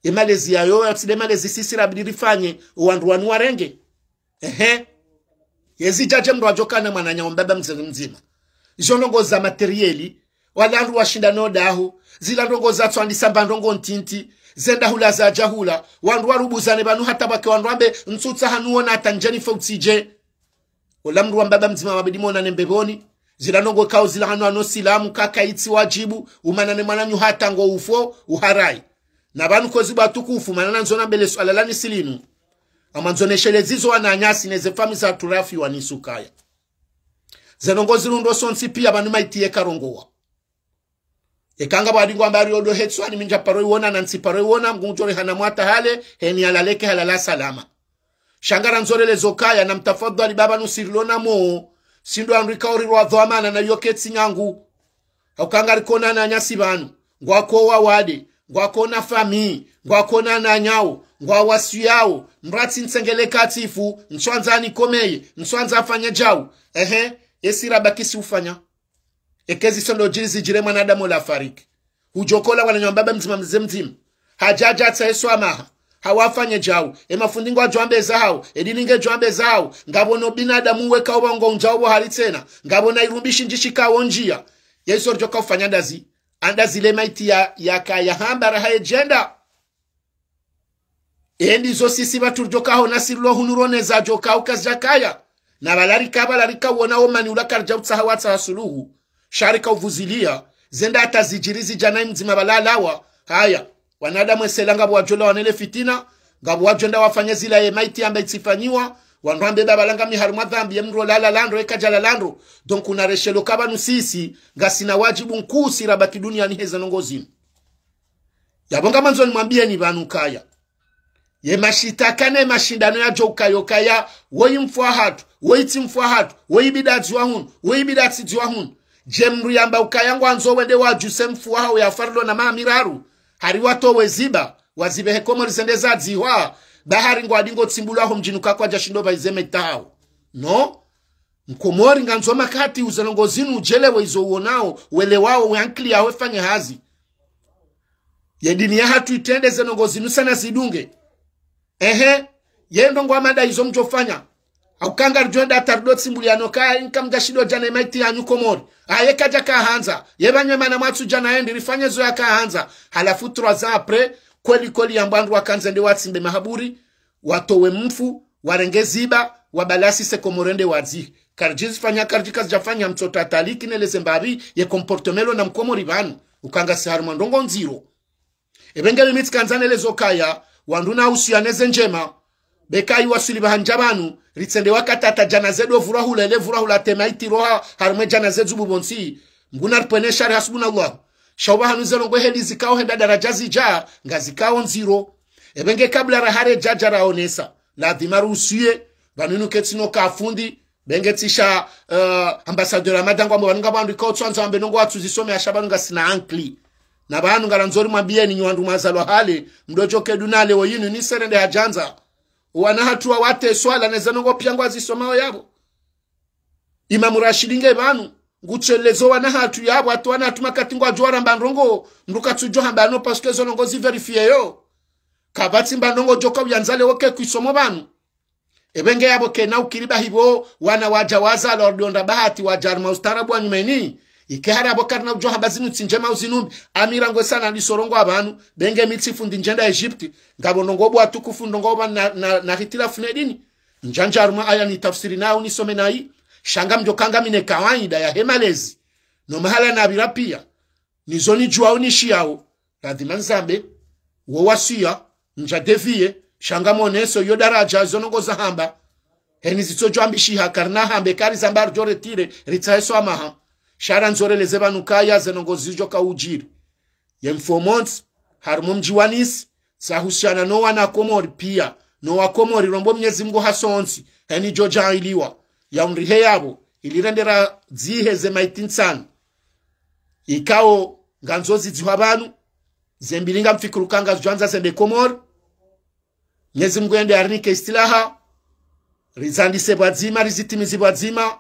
Ye malezi yayo, yatsi nde malezi sisi rabidi rifanye, owandru wanu warenge. Ehe. Yezi djadje mndru adjo kana mwananya wa mbaba mze mdzima. Izo ndrongo za materieli, wala wandru washinda no daho, zila ndrongo za tswandisa mba ndrongo ntiti, zenda hula zadja hula, wandru warubuzane pvanu hata pvwake wandru wambe, ntsutsaha nuwona hata ndjeni fo utsidje. Ola mndru wa mbaba mdzima mabidi monane mbepvoni, zila ndrongo kao zila hanu ano silamu, kaka itsi wadjibu, umanane mwananyu hata ngo ufo, uharai. Na pvanu kwezi bwa tukufu, mana nandzo nambe le swala lani silinu. Ama ndzo nesheleze izo wananyasi neze fami za turafi wa nisukaya. Ze ndrongo zirundro sontsi pia pvanu maiti yeka rongowa. Eka ngapvo adi ngwamba ari odo hetswani mi ndja paro iwona na ntsi paro iwona, Mngu ngudjo rehana mwata hale, heni alaleke halala salama. Sha ngarandzo relezo kaya na mtafadhwali pvapvanu sirilo na mo, si ndo wandru ikao rirwa dhwamana na yo ketsi nyangu. Hauka ngariko na wananyasi pvanu, ngwako wawade, ngwako na fami, ngwako na wananyawo, ngwawaswiyao, mratsi ntsengele katsifu, ntswandza nikomeye, ntswandza afanye djau. Ehe, esi rabaki si ufanya. Eka ezi sondo djiri zidjire mwanadamu ola fariki. Hudjokola wananya wa mbaba mdzima mze mdzima. Hadjadja tsa eswa maha. Hawafanye djau. E mafundi ngwadjo wambe zahao. E dini ngedjo wambe zahao. Ngapvo no binadamu weka uwa ngo undjao wo hali tsena. Ngapvo na irumbishi ndjishikao ndjia. Yesu ridjoka ufanya ndazi. Andazi le maiti ya, yakaya hamba raha edjenda. Endi zo sisi pvatsu ridjoka hona sirilo hunu roneza djoka ukazidjakaya. Na pvalarika, pvalarika wona omani ula karidja utsaha watsaha suluhu. Sha rika uvuzilia, zenda hata zidjiri zidja na imdzima pvalalawa. Haya, wanadamu esela ngapvo wadjo lawane le fitina, ngapvo wadjo enda wafanye zila ye maiti yamba itsifanyiwa, wandru wambe pvapvala ngami harumwa dhambi, ye mndru lala landro, eka dja lala ndro. Donc, una reshelo ka pvanu sisi, ngasina wadjibu nkuu si rabaki duniani heze ndrongo zinu. Yapvo ngamandzo nimwambiyeni pvanu kaya. Ye mashitaka ne mashindano yadjo ukaya ukaya, woyi mfu wahatru, woyi tsi mfu wahatru, woyi bida tsi wa hunu, woyi bida tsi wa hunu. Dje mndru yamba ukaya ngwandzo wende wadjuse mfu wahawo ya farilo na maha miraru, hari watowe ziba, wazibehe Komori zende zadzihwa, ba hari ngwadi ngo tsimbulwa ho mdjini uka kwadja shindo pva ize maiti yahawo. No? Mkomori ngandzo makati uze ndrongo zinu udjelewe izo uonao, welewao, we ankili yaho ifanye hazi. Ye dini yahatru itrende ze ndrongo zinu sana zidunge. Ehe, ye ndrongo amada izo mdjofanya. Hauka ngaridjo enda hata rido tsimbuliano kaya inka mdja shindo djana ye maiti yanyu Komori. Aye kadja kahandza, ye pvanywe mana mwatsu djana endi rifanye zo yakahandza. Halafu trois ans après, kweli kweli yamba wandru wakandze nde watsimbe mahaburi, watowe mfu, warenge ziba, wabalasise Komori nde wadzihe. Karidjizifanya, karidji kazidjafanya mtso tataliki neleze mbapvi ye comportement lo na Mkomori pvanu. Uka ngasi harumwa ndrongo ndziro. Epvenge mimi tsikandza nelezo kaya, wandru na usiya neze ndjema. Beka iwaswili pvahandja pvanu, ritsende wakati hata djana zedo vurwa hula, ele vurwa hula tema itiroha, harumwe djana zedzubu pvontsi. Mngu na ripvwenesha ri hasbunallah. Sha upvahanu ze ndrongo heli zikao henda daradja zidja, ngazikao ndziro. Epvenge kabla rahare djadja raonesa. Ladhima rusiye, pvanu inu ketsi no kafundi, benge tsisha, eh, ambassadeur Ramadhan ngwambo pvanu ngapvo wandru ikao tswandza wambe ndrongo watsu zisome asha pvanu ngasina ankili. Na pvanu ngarandzo rimwambiyeni nyi wandru mwazalwa hale, mdodjo keduna leo yinu ni serende hadjandza. Wana hatru wa wate swala neze ndrongo pia ngwazisomao yapvo. Imamu Rashidi nge pvanu, ngutselezo wana hatru yapvo, hata wana hatru makati ngwadjo waramba ndrongo, mndru katsudjo hamba no parce que zo ndrongo zi vérifier yo. Kapvatsi mba ndrongo djoka uyandza leo ke kwisomo pvanu. Epvenge yapvo kena ukiri bahi pvo, wana wadja wazalwa wadonda bahati wadja harumwa ustaarabu wa nyumeni. Ike hari yapvo karina udjo hamba zinu tsi ndjema uzinu mbi. Amira ngwe sana lisorongo apvanu. Benge mi tsifundi ndjenda Egypte. Ngapvo ndrongo pvo watukufu ndrongo pvo na, na, na hitilafu ne dini. Ndjandja harumwa aya nitafsiri nayo nisome nayi. Sha ngamdjoka ngamine kawaida yahe malezi. No mahala napvira pia. Nizo nidjuwao nishiyao, ladhima nizambe, wo wasiya, ndja dévier, sha ngamoneso yo daradja zo ndrongo zahamba. Heni zitsodjo ambishiha, karina hambe, karizamba ridjo retirer, ritsahe swamaha. Sha randzo releze pvanu kaya ze ndrongo zidjoka udjiri. Ye mfumontsi, harumwa mdji wa Nice, zahusiana no wana Komori pia, no wa Komori rombo Mnyezi Mngu hasontsi, heni djo djaaliwa, ya undrihe yapvo, ili rende radzihe ze maiti ntsanu. Ikao ngandzo zidzihwa pvanu, ze mbili ngamfikiri uka ngazidjwandza zende Komori. Mnyezi Mngu yende yarinike istilaha, rizandise pvwadzima, rizitimizi pvwadzima.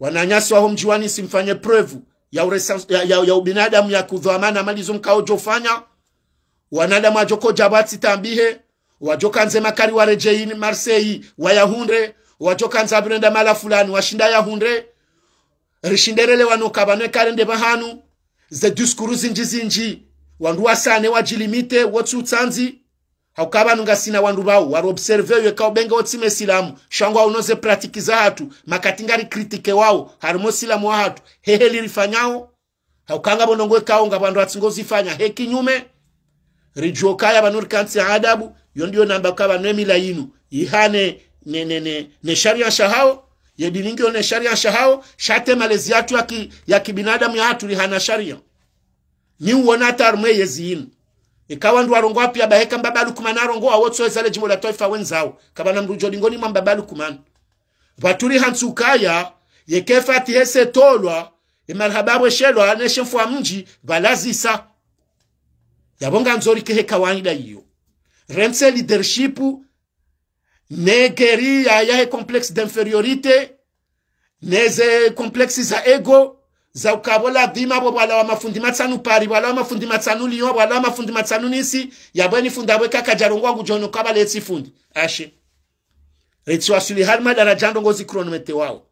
Wananyasi waho mdji wa Nice mfanye preuve ya uresa-, ya, ya, ya ubinadamu ya kudhwamana mali zo mkao djofanya. Wanadamu wadjo kodja pvwatsi tambihe, wadjo kandze makari waredjeyi ni Marseille, wayahundre, Wadjo kandza pvirenda mahala fulani, washinda yahundre. Rishinde relewane uka pvanu eka rende pvahanu. Ze discours zindji zindji. Wandru wasane wadjilimite, wotsi utsandzi. Hauka pvanu ngasina wandru pvao, wari observe yo eka ubenge wotsi mesilamu. Sha ngwaono ze pratique zahatru, makati ngari critiquer wao, harumwa usilamu wahatru. Hehe lirifanyao. Hauka ngapvo ndrongoo ikao ngapvo wandru watsi ngozifanya he kinyume. Ridjuwe ukaya pvanu rikantsi adabu, yo ndiyo namba uka pvanu emila yinu. Ihane ne, ne, ne, ne sharia shahao, ye dini ngiyo ne sharia shahao, sha hata malezi yahatru ya ki, ya kibinadamu yahatru rihana sharia. Ni uwona hata harumwa yezi yinu. Eka wandru warongoa pia bahi eka Mbaba Lukumani arongoa, wotso eza le djimbo la twaifa wendzao. Kapvana mndru djo dingoni mwa Mbaba Lukumani. Pvatsu rihantsi ukaya, yeka Fatiha yise tolwa, emarahaba weshelwa, neshe mfwa mndji, pvalazisa. Yapvo ngandzo rike he kawaida iyo. Rentsi leadership, ne guerre ya, yahe complexe d'infériorité, neze complexe za ego, za uka pvo ladhima pvo pvwalawa mafundi matsanu Paris, pvwalawa mafundi matsanu Lyon, pvwalawa mafundi matsanu Nice, yapvo eni fundi apvo eka kadjarongoa ngudjo ono uka pvale tsi fundi. Ashe. Retsi waswili harumwa daraja ndrongoo zi chronomètre wao.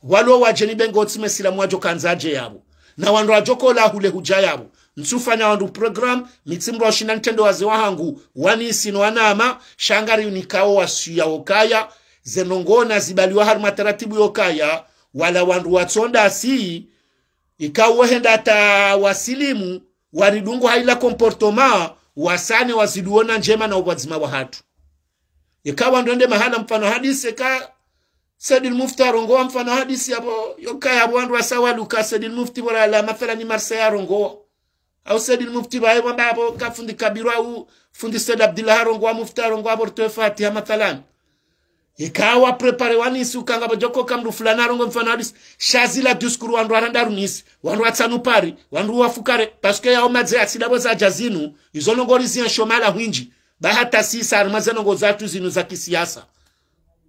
Walo wadjeni bengo tsi mesilamu wadjo kandza adje yapvo. Na wandru wadjo kola hule hudja yapvo. Ntsufanya wandru programme, mi tsi mndru wa ushinda nitrende wazee wahangu, wa Nice no wa Nama, sha ngari unikao wasiya ukaya, ze ndrongoo na zibaliwa harumwa taratibu yokaya, wala wandru watsonda si, ikao wehenda hata wasilimu, waridungu ha ila comportement, wasane waziduona ndjema na upvwadzima wahatru. Eka wandru wende mahala mfano hadisi, eka Said al-Mufti arongoa mfano hadisi yapvo, yokaya yapvo wandru wasawaluka Said al-Mufti pvo rala mathalan ni Marseille arongoa. Au Said al-Mufti pvaye pvwamba yapvo ka fundi Kabiru au fundi Said Abdillah arongoa, Mufti arongoa apvo ritowe Fatiha mathalan. Eka wa préparer wa Nice uka ngapvo djoko ka mndru fulani arongoa mfano hadisi. Sha zila discours wandru waranda ru Nice, wandru watsanu Paris, wandru wafukare, parce que yao madze ya tsi ndapvo zadja zinu, izo ndrongoo rizi enshomala hwindji. Ba hata sisa harumwa ze ndrongoo zahatru zinu za kisiasa.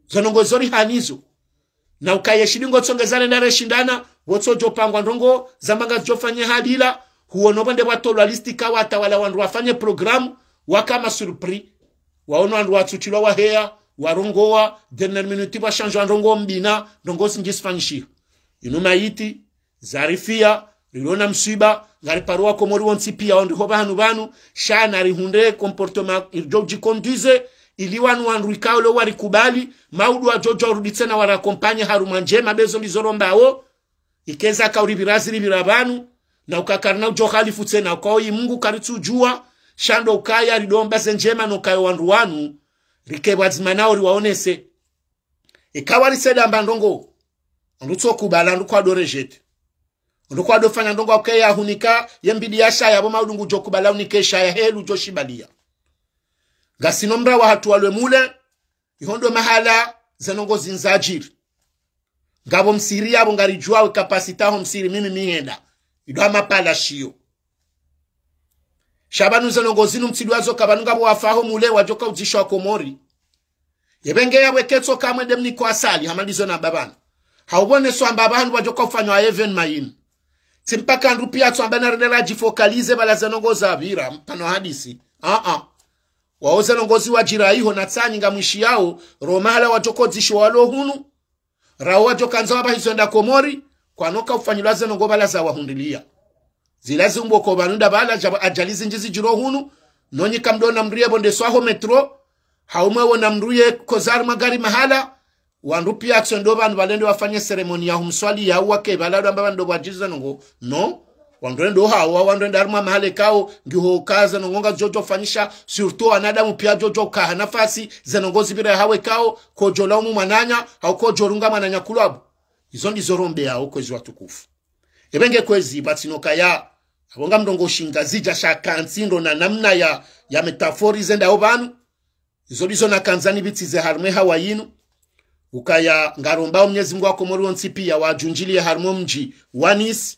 Zo ndrongoo zo rihanizo. Na ukaya eshili ngotsongeza renda reshindana, wotso djo pangwa ndrongoo, zamba ngazidjo fanye halila, huono pvwende pvwatolwa liste ka watawala wandru wafanye programme, waka ma surpris. Waono wandru watsutilwa waheya, warongoa, dernière minute pvwashandjwa ndrongoo mbina, ndrongoo zindji zifanyishiha. Inu mayiti, zarifiya, rilona mswiba, ngariparua Komori wontsi pia ondriho pvahanu pvanu, sha narihundre comportement iridjo djiconduise, ili wanu wandru ikao leo warikubali, maudu wadjo djo warudi tsena wari accompagner harumwa ndjema bezo ndizo rombao, ikeza kauripvira ziripvira pvanu, na uka karina udjo khalifu tsena, ukao yi Mungu karitsudjua, sha ndo ukaya ridomba ze ndjema no ukaya wandru wanu, rike pvwadzima nao riwaonese. Eka wari Said amba ndrongoo, wandru tso kubala, wandru kwado rejeter. Wandru kwado fanya ndrongoo uka yahunika, ye mbidi ya shaya, pvo maudu ngudjo kubala unike shaya, helu djo shibalia. Ngasino mra wahatru walwe mule, iho ndo mahala ze ndrongoo zinu zadjiri. Ngapvo msiri yapvo ngaridjuao capacité yaho msiri mimi mihenda. Ido hama pvala shiyo. Sha pvanu ze ndrongoo zinu mtsidjuazo ka pvanu ngapvo wafaho mule wadjoka udzisho wa Komori. Yepvenge yapvo eka tso kamwe nde mniko asali, hama ndizo namba pvanu. Haupvone so amba pvanu wadjoka ufanywa événement yinu. Tsi mpaka ndru pia tso amba narende radjifocaliser pvala ze ndrongoo zapvira, mfano hadisi. Aa. Wao ze ndrongoo ziwadjira iho na tsanyi ngamwishiyao, ro mahala wadjoko dzisho walo hunu. Rao wadjo kandza wapvahizo enda Komori, kwanoka ufanyilwa ze ndrongoo pvala zawahundrilia. Zila ziumbo ko pvanu nda pvala, djapvo ajali zindji zidjiro hunu, nonyi kamdona mndru ye pvo nde swaho métro, haumwe wona mndru ye koza harumwa gari mahala, wandru pia tso ndo pvanu pvalende wafanye cérémonie ya humswali ya uwake pvala ndo amba pvanu ndo pvwadjiri ze ndrongoo, no, wandru ndo hawa, wandru ndo harumwa mahala ikao, ngiho uka ze ndrongoo ngazidjo djo fanyisha, surtout wanadamu pia djo djo ukaha nafasi, ze ndrongoo zipvira hawe ikao, kodjo laumu mwananya, hau kodjo runga mwananya kulwabu. Izo ndizo rombeao kwezi watukufu. Epvenge kwezi pvatsino kaya, apvo ngamdjo ngo shinga zidja sha kantsi ndo na namna ya, ya métaphore zendao pvanu. Izo ndizo nakandza nipvitsize harumwa ehawa yinu. Ukaya ngarombao Mnyezi Mungu wa Komori wontsi pia wadjundjilie harumwa mdji wa Nice.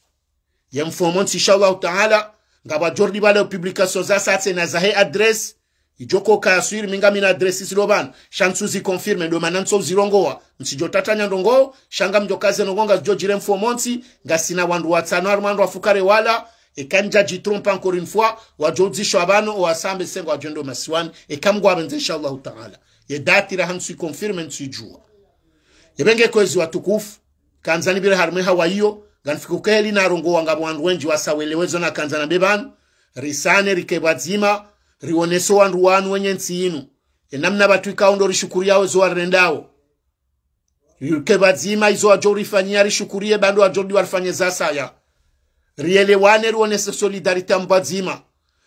Ye mfumontsi, insha Allahu Taala, ngapvwadjo rudi pvale publication za satse na zahe adresse. Idjo ko kaswiri mi ngamina adresse zilo pvanu. Sha ntsu zi confirmer, ndo mana ntsu zirongoa. Ntsidjo tatanya ndrongoo, sha ngamdjo kaze ndrongoo ngazidjo djiri mfumontsi, ngasina wandru watsano harumwa wandru wafukare wala, eka ndja dji tromper encore une fois, wadjo udzishwa pvanu, owasambe sengo wadjo ndo masiwani, eka Mngu apvendze insha Allahu Taala. Ye date ira ha ntsu confirmer ntsu idjua. Yepvenge kwezi watukufu, kandza nipvire harumwa ye hawa iyo, ngamfikiri uka heli narongowa ngapvo wandru wendji wasawelewa ezo nakandza nambe pvanu, risane rike pvwadzima, rionese wandru wanu wenye ntsi inu. Enamna pvatsu ikao ndo rishukuriyao ezo warirendawo. Rike pvwadzima izo wadjo rifanyiya rishukuriye, ba ndo wadjo di warifanye zasaya. Rielewane, rionese solidarité mpvwadzima.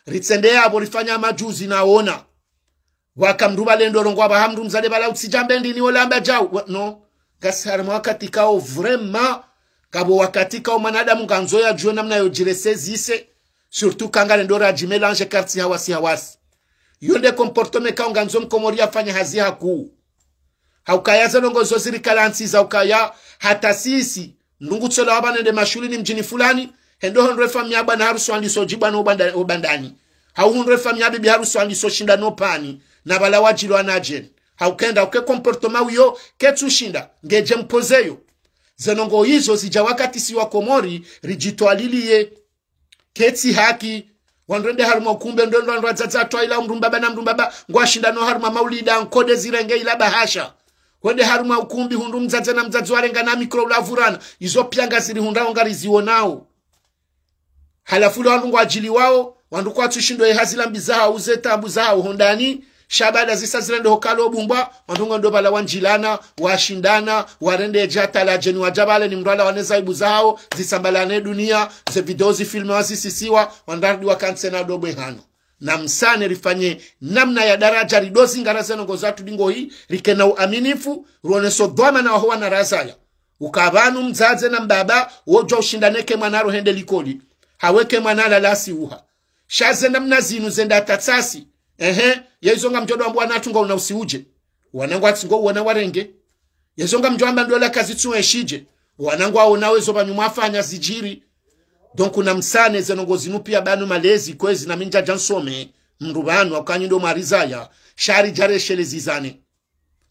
Ritsende yapvo rifanya madjuzi naona. Waka mndru pvale ndo rongowa pvaha mndru mdzadze pvala utsidjambe ndini wola amba djau. Wa-, no. Ngasi harumwa wakati kao vraiment. Ngapvo wakati kao mwanadamu ngandzo yadjuwe namna yo djirese zise. Surtout ka ngale ndo radji mélange kartsi hawasi hawasi. Yo nde comportement kao ngandzo mkomori yafanye hazi hakuu. Haukaya ze ndrongoo zo zirikala ntsi za ukaya hata sisi, mndru ngutsolawa pvanu hende mashuhulini mdjini fulani, hende hundre famiyi ya bwana harusi wandiso djibwa no banda-, o bandani. Hau hundre famiyi ya bibi harusi wandiso shinda no pani, na pvala wadjilwa na djeni. Haukenda uke comportement uyo, ketsu shinda, ngedje mpozeyo. Ze ndrongoo izo zidja wakati si wakomori, ridjitwaliliye. Ketsi haki, wandru wende harumwa ukumbi, ndo ndo wandru wadzadze watwaila mndru mbaba na mndru mbaba, ngwashindano harumwa maulida, nkode zirenge ila bahasha. Wende harumwa ukumbi, hundru mdzadze na mdzadze warengana micro ulavurana, izo piya ngazirihundrao ngarizionao. Halafu le wandru ngwadjiliwao, wandru kwatsu shindo ye hazi lambi zahao, ze taabu zahao hondani, sha baada zisa zirende hukalo bumbwa, wandru ngwendo pvala wandjilana, washindana, warende djatala djeni wadja pvale ni mndru ala wane zaibu zahao, zisambalane duniya, ze video zifilme wazisisiwa, wandru warudi wakantsi na dobwe hano. Na msane rifanye namna ya daradja ridozi ngara ze ndrongoo zatru dingohi, rike na uaminifu, rioneso dhwamana waho wana razaya. Uka pvanu mdzadze na mbaba, wodjwa ushindane ke mwana ro hende likoli. Hau eke mwana lala si uha. Sha ze namna zinu zenda tatsasi. Ehe, ye izo ngamdjo do wambwa wana atru ngauna usiudje. Wana ngwatsi ngo uona warenge. Ye izo ngamdjo amba ndola kazitsu eshidje. Wana ngwaona wezo pvanu mwafanya zidjiri. Donc na msane ze ndrongoo zinu piya pvanu malezi kwezi na mi ndjadja nsome. Mndru pvanu akanyi ndo mwarizaya. Sha ridja reshelezizane.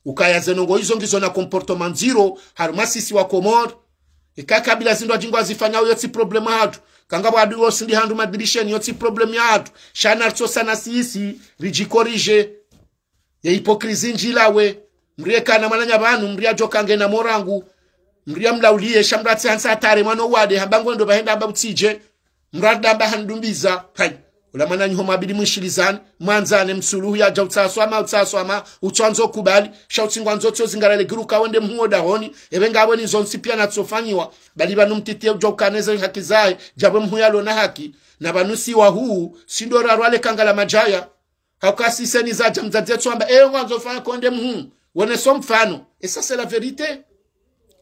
Ukaya ze ndrongoo izo ngizo na comportement ndziro, harumwa sisi wakomori. Eka kabila zindru adjingo azifanyao yo tsi problème yahatru. Ka ngapvo adui wo sindi handru madirisheni yo tsi problème yahatru. Sha na ritso sana sisi, ridjikorije. Ye hypocrisie ndjilawe. Mdru yeka na mwananya pvanu, mdru yadjoka ngena morangu. Mdru yamlauliye, sha mdru atsi hansa atare mwana uwade, hamba ngwendo pvahenda hamba utsidje. Mdru ardamba handumbiza. Hayi. Ula mwananyaho mwabidi mwishilizane, mwandzane, msuluhu yadja utsaswama, utsaswama, utsandzo kubali, sha utsingwandzo tso zingara le giru ka wende mhuu dahoni, epve ngapvo ni zontsi piya natsofanyiwa, bali pvanu mtiti ye udja ukaneze haki zahe, djapvo mhuu yalona haki, na pvanu si wahuu, si ndo rarwale kangala madjaya. Hauka siseni zadja mdzadze tsu amba, eyo ngwandzo fanya konde mhuu. Woneso mfano. Et ça, c'est la vérité.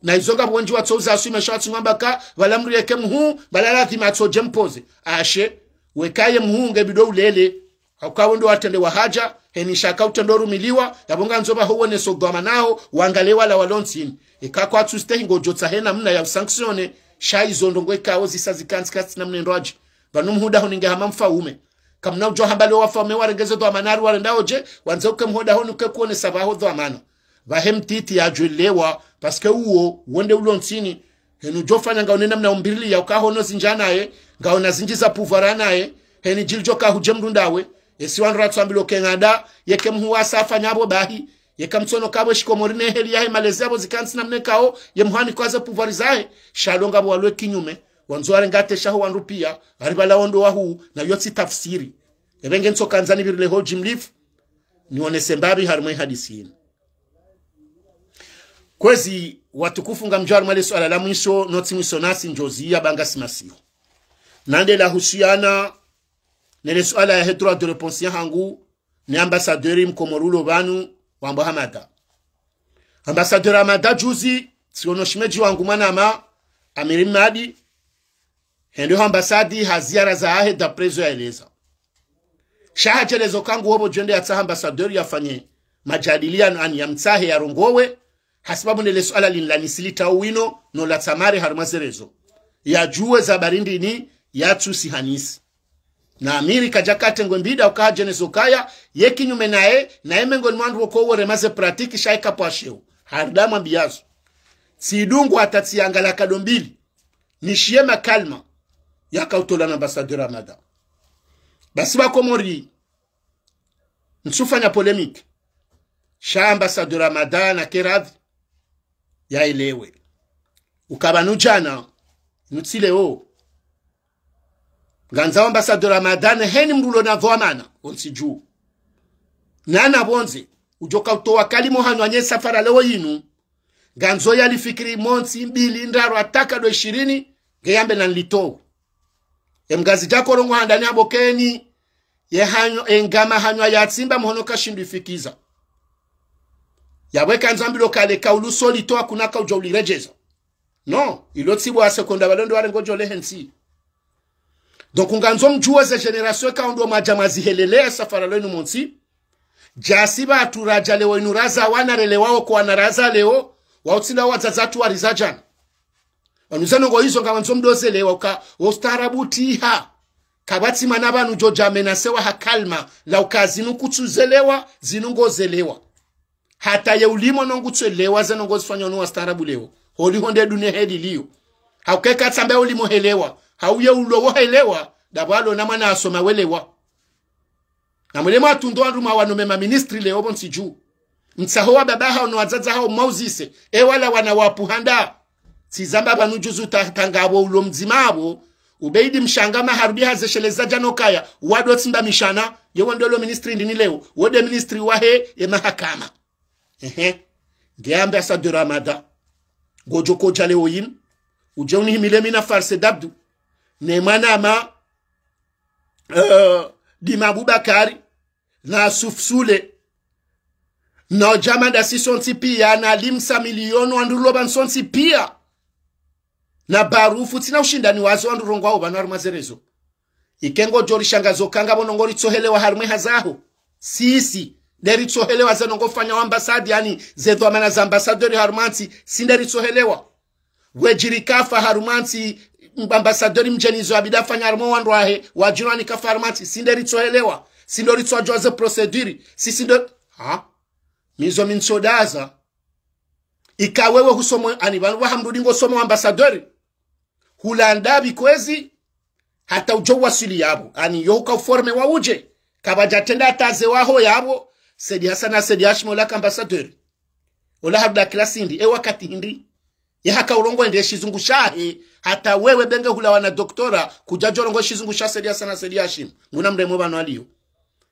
Na izo ngapvo wendji watso uza aswime sha watsi ngwamba ka, pvala mdru yeke mhuu, pvala ladhima atsodje mpoze. Ashe, weka ye mhuu nge bido ulele. Hauka wendo watrende wahadja, heni shaka utrendo rumiliwa, yapvo ngandzo pvaho woneso dhwamana ho, wangale wala walo ntsini. Eka kwatsu stehi ngodjo tsaha namna ya usanctionner, sha izo ndrongoo ikao zisa zikantsi kantsi namna ndrwadji. Pvanu mhuu dahoni nge hama mfaume. Kamna udjo hamba leo wafaume warenge ze dhwamana ari warenda odje, wandze uke mhuu dahoni uke kuonesa pvaho dhwamana. Pvahe mtiti yadjwelewa, parce que uwo, wonde ulo ntsini. Heni udjo fanya ngaone namna umbirili ya uka hono zindji naye, ngaona zindji za pouvoir naye, heni djili djoka hudje mdru ndawe, esi wandru ratsu ambilo ke ngada, yeke mhuu wasa afanya pvo bahi, yeka mtsono kapvo shikomori ne heli yahe malezi yapvo zikantsi namna ikao, ye mhuu ani kwaze pouvoir zahe, sha lo ngapvo walwe kinyume, wandzo warenge atesha ho wandru piya, hari pvala wondo wahuu, na yo tsi tafsiri. Epve nge ntso kandza nipvirile ho djimlifu, nionese mbapvi harumwa ye hadisi yinu. Kwezi watukufu ngamdjo harumwa le suala la mwiso, no tsi mwiso nasi ndjozi ya banga simasiho. Nande lahusiyana, ne le suala yahe droit de réponse yahangu, ne ambassadeur mkomori ulo pvanu, wambwa Hamada. Ambassadeur Hamada juzi, tsiono shemedji wangu mwanama, Amiri Mmadi, hende ho ambassade ha ziara zahahe d'après zo yaeleza. Sha hadjeleza uka ngu hopvo djwende yatsaha ambassadeur yafanye majadiliano ani yamtsahe yarongowe, hasibabu nde le suala linu la nisi litsao wino, no latsamare harumwa ze réseaux. Yadjuwe za habari ndrini, yatsusi hanisi. Na Amiri kadjaka tengwe mbida uka hadjeneza ukaya, ye kinyume naye, naye mengoni mwa wandru woko worema ze pratique sha yeka pvwa sheo. Harida mwambiyazo. Tsidungu hata tsiangala kado mbili. Nishiye makalima yaka utola na ambassadeur Hamada. Basi wakomori, ntsufanya polémique. Sha ambassadeur Hamada nake radhi. yaelewe. Uka pvanu djana, nutsi leo. Ngandzao ambassadeur Ramadhan, heni mndru ulo na dhwamana, ontsi dju. Nana pvondze, udjoka utowa kalima hanyu anye safara leo yinu. Ngandzo yalifikiri montsi, mbili, ndraru, hata kado ishirini, ngeyambe na nlitowe. Emgazi djako rongoa handani hapvo keni, ye hanyu, engama hanyu yatsimba mhono kashindru ifikiza. Yapvo eka ndzo ambilo kale kaulu solitowa kuna kaudjo uliredjeza. Non, ilo tsi pvo wa seconde pvalo ndo warengo djo lehe ntsi. Donc, ngandzo mdjuwe ze génération eka ndo mwadja mwazihelelea safara lenu montsi. Djasi pvatsu radja leo inu raza wana relewa wo ko wana raza leo, wa utsinda wadzadze watru wariza djana. Pvanu ze ndrongoo izo ngamwandzo mdozelewa uka, wo ustaarabu tiha. Kapvatsi mwana pvanu djo dja menasewa ha kalima, la uka zinu kutsuzelewa, zinu ngozelewa. Hata ye ulimo no ngutsuelewa ze ndrongoo zifanywa no wastaarabu leo. Holiho nde dunia heli liyo. Hauka eka tsambe ulimo helewa. Hau ye ulo wo helewa. Ndapvo alo na mwana asoma welewa. Na mwele mwatundo wandru mwawanome maministri leo pvontsi dju. Mtsaho wa baba hawo no wadzadze hawo mwauzise. E wala wana wapvuhanda. Tsizamba pvanu djuzu ta-, tanga apvo ulo mdzima apvo. Ubeidi mshanga maharudi hazesheleza djana ukaya. Wado tsimba mishana. Ye wo nde ulo ministri ndini leo. Wo nde ministri wahe ye mahakama. Ehe. Nge ambassadeur Ramadhan. Ngodjo kodja leo yinu. Udje unihimile mi na Farse Dabdu. Ne mwanama, eh, Dima Abubakari. Na Suf Sule. Na Djamanda si sontsi pia. Na Limsa Milioni wandru lo pvanu sontsi pia. Na Barufu tsina ushindani wazo wandru rongoao pvanu harumwa ze réseaux. Ike ngodjo rishangaza uka ngapvo ndrongoo ritsohelewa harumwa hazi zaho. Sisi, nde ritsohelewa ze ndrongoo fanya wa ambassade, yaani, ze dhwamana za ambassadeur harumwa ntsi, si nde ritsohelewa. Wedjiri kafa harumwa ntsi, ambassadeur mdjeni zo abidi afanya harumwa wandru wahe, wadjiri wani kafa harumwa ntsi, si nde ritsohelewa. Si ndo ritsodjuwa ze procédure, si si ndo, ha? Mi zo mi ntsodaza. Ika wewe husomo, yaani pvanu pvahamrudi ngosoma wa ambassadeur. Hulanda pvi kwezi, hata udjo waswili yapvo. Yaani yo huka uforme wa udje. Kapvadja trenda hata ze waho yapvo. Said Hassan na Said Hashim ola ka ambassadeur. Ola harudi kila sindi. E wakati hindri. Ye haka urongoa ende shizungu shahe. Hata wewe benge hulawa na doktora. Kudjadjo rongoa shizungu sha Said Hassan na Said Hashim. Nguna mremo pvanu aliyo.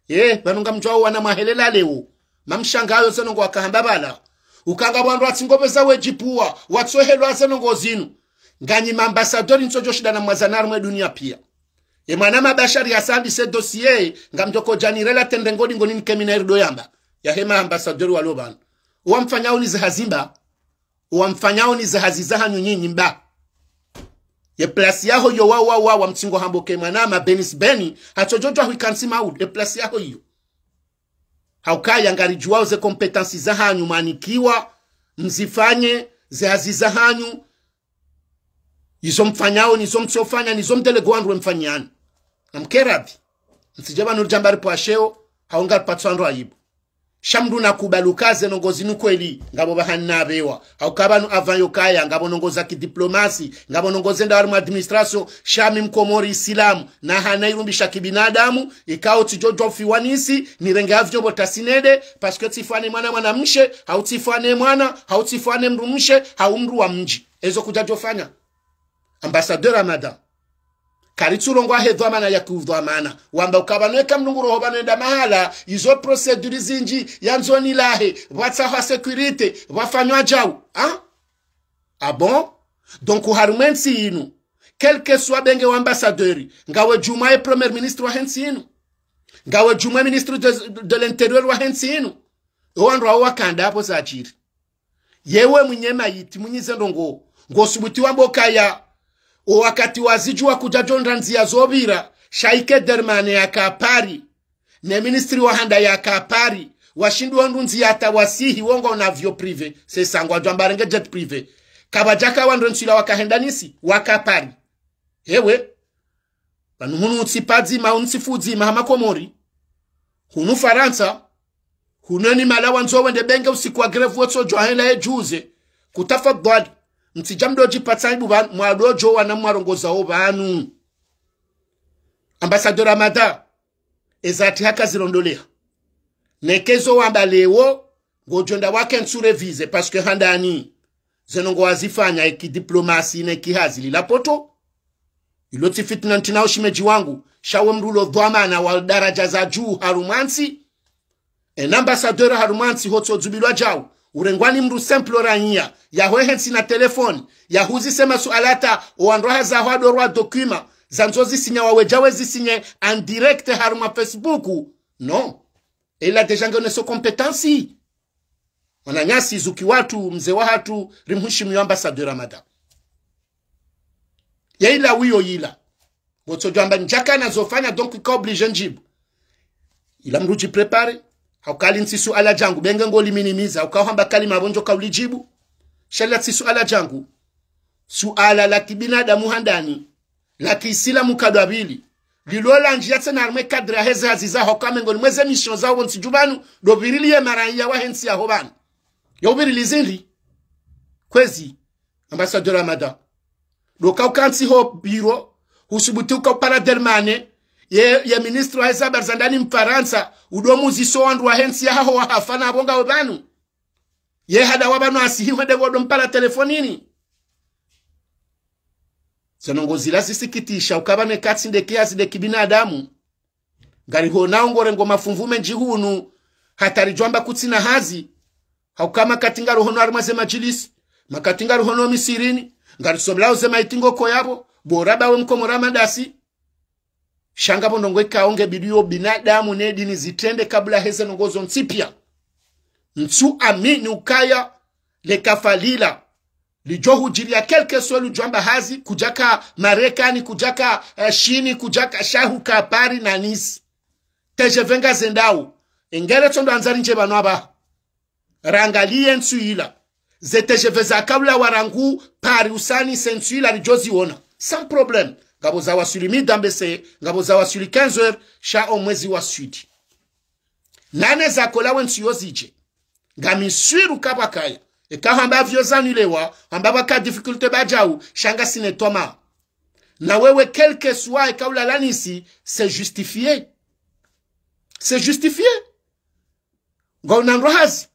Eh, pvanu ngamdjuwao wana mwahelela leo. Mamshangayo ze ndrongoo wakahamba pvala. Uka ngapvo wandru watsi ngopveza wedjipvuwa, watsohelwa ze ndrongoo zinu. Nganyi ma ambassadeur ntsodjo shinda na mwazana harumwa dunia pia. E mwanama Bashari Hassan ndi se dossier, ngamdjo kodja nirela tende ngodi ngoni nkemi na irido yamba. Yahe ma ambassadeur walo pvanu. Uwamfanyao ni ze hazi mba. Uwamfanyao ni ze hazi zahanyu nyinyi mba. Ye place yaho iyo wa, wa, wa, wa mtsingo hambo ke mwanama Benis Beni, hatsodjodjwa hwika ntsi maudu, ye place yaho iyo. Haukaya ngaridjuwao ze compétence zahanyu mwanikiwa, mzifanye, ze hazi zahanyu, izo mfanyao, nizo mtsofanya, nizo mdelego wandru wemfanyani. Namkeradhi. Mtsidje pvanu ridjamba ripvwa sheo, hau ngaripatswa ndro aibu. Sha mndru nakubali uka ze ndrongoo zinu kweli, ngapvo pvahanu napvewa. Hauka pvanu avant yo kaya, ngapvo ndrongoo za kidiplomasi, ngapvo ndrongoo zenda harumwa administration, sha mi mkomori Isilamu, na hana irumbisha kibinadamu, ikao tsidjodjwa ufiwa nisi, nirenge avion pvo tasi nende, parce que tsifwa ne mwana mwanamshe, hau tsifwa ne mwana, hau tsifwa ne mdrumshe, hau mndru wa mdji. Ezo kudjadjofanya. Ambassadeur Ramadhan. Karitsurongoa he dhwamana ya kiudhwamana. Wamba uka pvanu eka mndru nguroho pvanu enda mahala, izo procédure zindji, yandzo nilahe, pvwatsahwa sécurité, pvwafanywa djau. Ha? Ah bon? Donc, harumwa entsi inu, quel que soit benge wa ambassadeur, ngawe djumwa ye premier ministre wahe ntsi inu. Ngawe djumwa ye ministre de, de l'intérieur wahe ntsi inu. Owandru wawo wakanda apvo zadjiri. Yewe mwinyi mayiti, mwinyi ze ndrongoo. Ngosubuti wambe ukaya. O wakati wazidjuwa kudjadjo ndra ndziya zopvira, sha ike Dermane yaka Paris. Ne ministri wa handa yaka Paris. Washindwa ndru ndziya hata wasihi wongo na avion privé. Sesa ngwadjwamba renge jet privé. Kapvadjaka wandru ntswila wakahenda nisi, waka Paris. Ewe. Pvanu hunu utsi pvadzima, untsi fudzima, hama Komori. Hunu Farantsa. Hunu eni mahala wandzo wende benge usiku wa grève wetso djwa hela ye djuze. Kutafadhwali. Mtsidja mdodjipatsa aibu pvanu, mwadodjo wana mwarongozao pvanu. Ambassadeur Ramadhan. Ezati haka zilondoleha. Neke zo wamba leo, ngodjo enda wake ntsu réviser, parce que handani. Ze ndrongoo wazifanya eki diplomasi ne ki hazi lila poto. Ilo tsi fitina ntsina o shemedji wangu. Sha we mdru ulo dhwamana wa daraja za juu harumwa ntsi. En ambassadeur harumwa ntsi hotso dzubilwa djau. Urengwa ni mdru simple raiya. Yahwehentsi na telefoni. Yahuzise masuala hata owandru wahaza hwadorwa document. Zandzo zisinya wawe djawe zisinye en direct harumwa Facebook. Non. Elle a déjà ngene so compétence. Mwananyasi zuki watru, mze wahatru, rimhushimu yo ambassadeur Hamada. Ye ila wiyo ila. Ngotsodjo amba ndjaka nazofanya, donc ika obligé ndjibu. Ila mdru udjiprépare, hauka li ntsi suala djangu, benge ngoliminimiza, hauka hwamba kalima pvo ndjo kaulidjibu. Sha lila tsi suala djangu. Suala la kibinadamu handani, la kiisilamu kadwa pvili. Lilo landjiya tsena harimwe cadre yaheze hazi zaho hauka mengoni mweze mission zaho pvontsi dju pvanu, ndo upviriliye maraiya wahentsi yaho pvanu. Yo upvirili zindri? Kwezi, ambassadeur Hamada. Ndo uka ukantsi ho biro, husubuti uka upara Darmanin, ye, ye ministre waheze habari za ndani Mfarantsa, udo muziso wandru wahentsi yahaho wahafa na pvo ngawe pvanu. Ye hada wa pvanu asihi hwende pvo ndo mpara telefonini. Ze ndrongoo zila zisikitisha, uka pvanu eka tsi nde ki hazi nde kibinadamu. Ngarihonao ngorengo mafumvu mendji hunu, hata ridjo amba kutsina hazi. Hauka makati ngarihono harimwa ze madjilisi, makati ngarihono misirini, ngarisoblao ze maiti ngoko yapvo, bora ba we mkomori madasi. Sha ngapvo ndrongoo ikao nge bidi yo binadamu ne dini zitrende kabula heze ndrongoo zontsi piya. Ntsu amini ukaya le kafa lila lidjo hudjiriya quel que soit ludjo amba hazi, kudjaka Marekani, kudjaka, eh, Shini, kudjaka sha huka Paris na Nice. T G V ngazendao. Engele tsondo andza rindje pvanu apvaha. Rangaliye ntsu ila. Ze T G V zakaulawa rangu Paris usa Nice ntsu ila ridjo ziona. Sans problème. Ngapvo zawaswili mida mbese, ngapvo zawaswili quinze heures, sha omwezi waswili. Nane zakola we ntsu yo zidje. Ngami sûr uka pvwakaya. Eka hamba avion zanulewa, hamba pvwaka difficulté pvwadjau, sha ngasina twamaa. Na wewe, quel que soit eka ulala Nice, c'est justifié. C'est justifié. Ngwaona ndro hazi.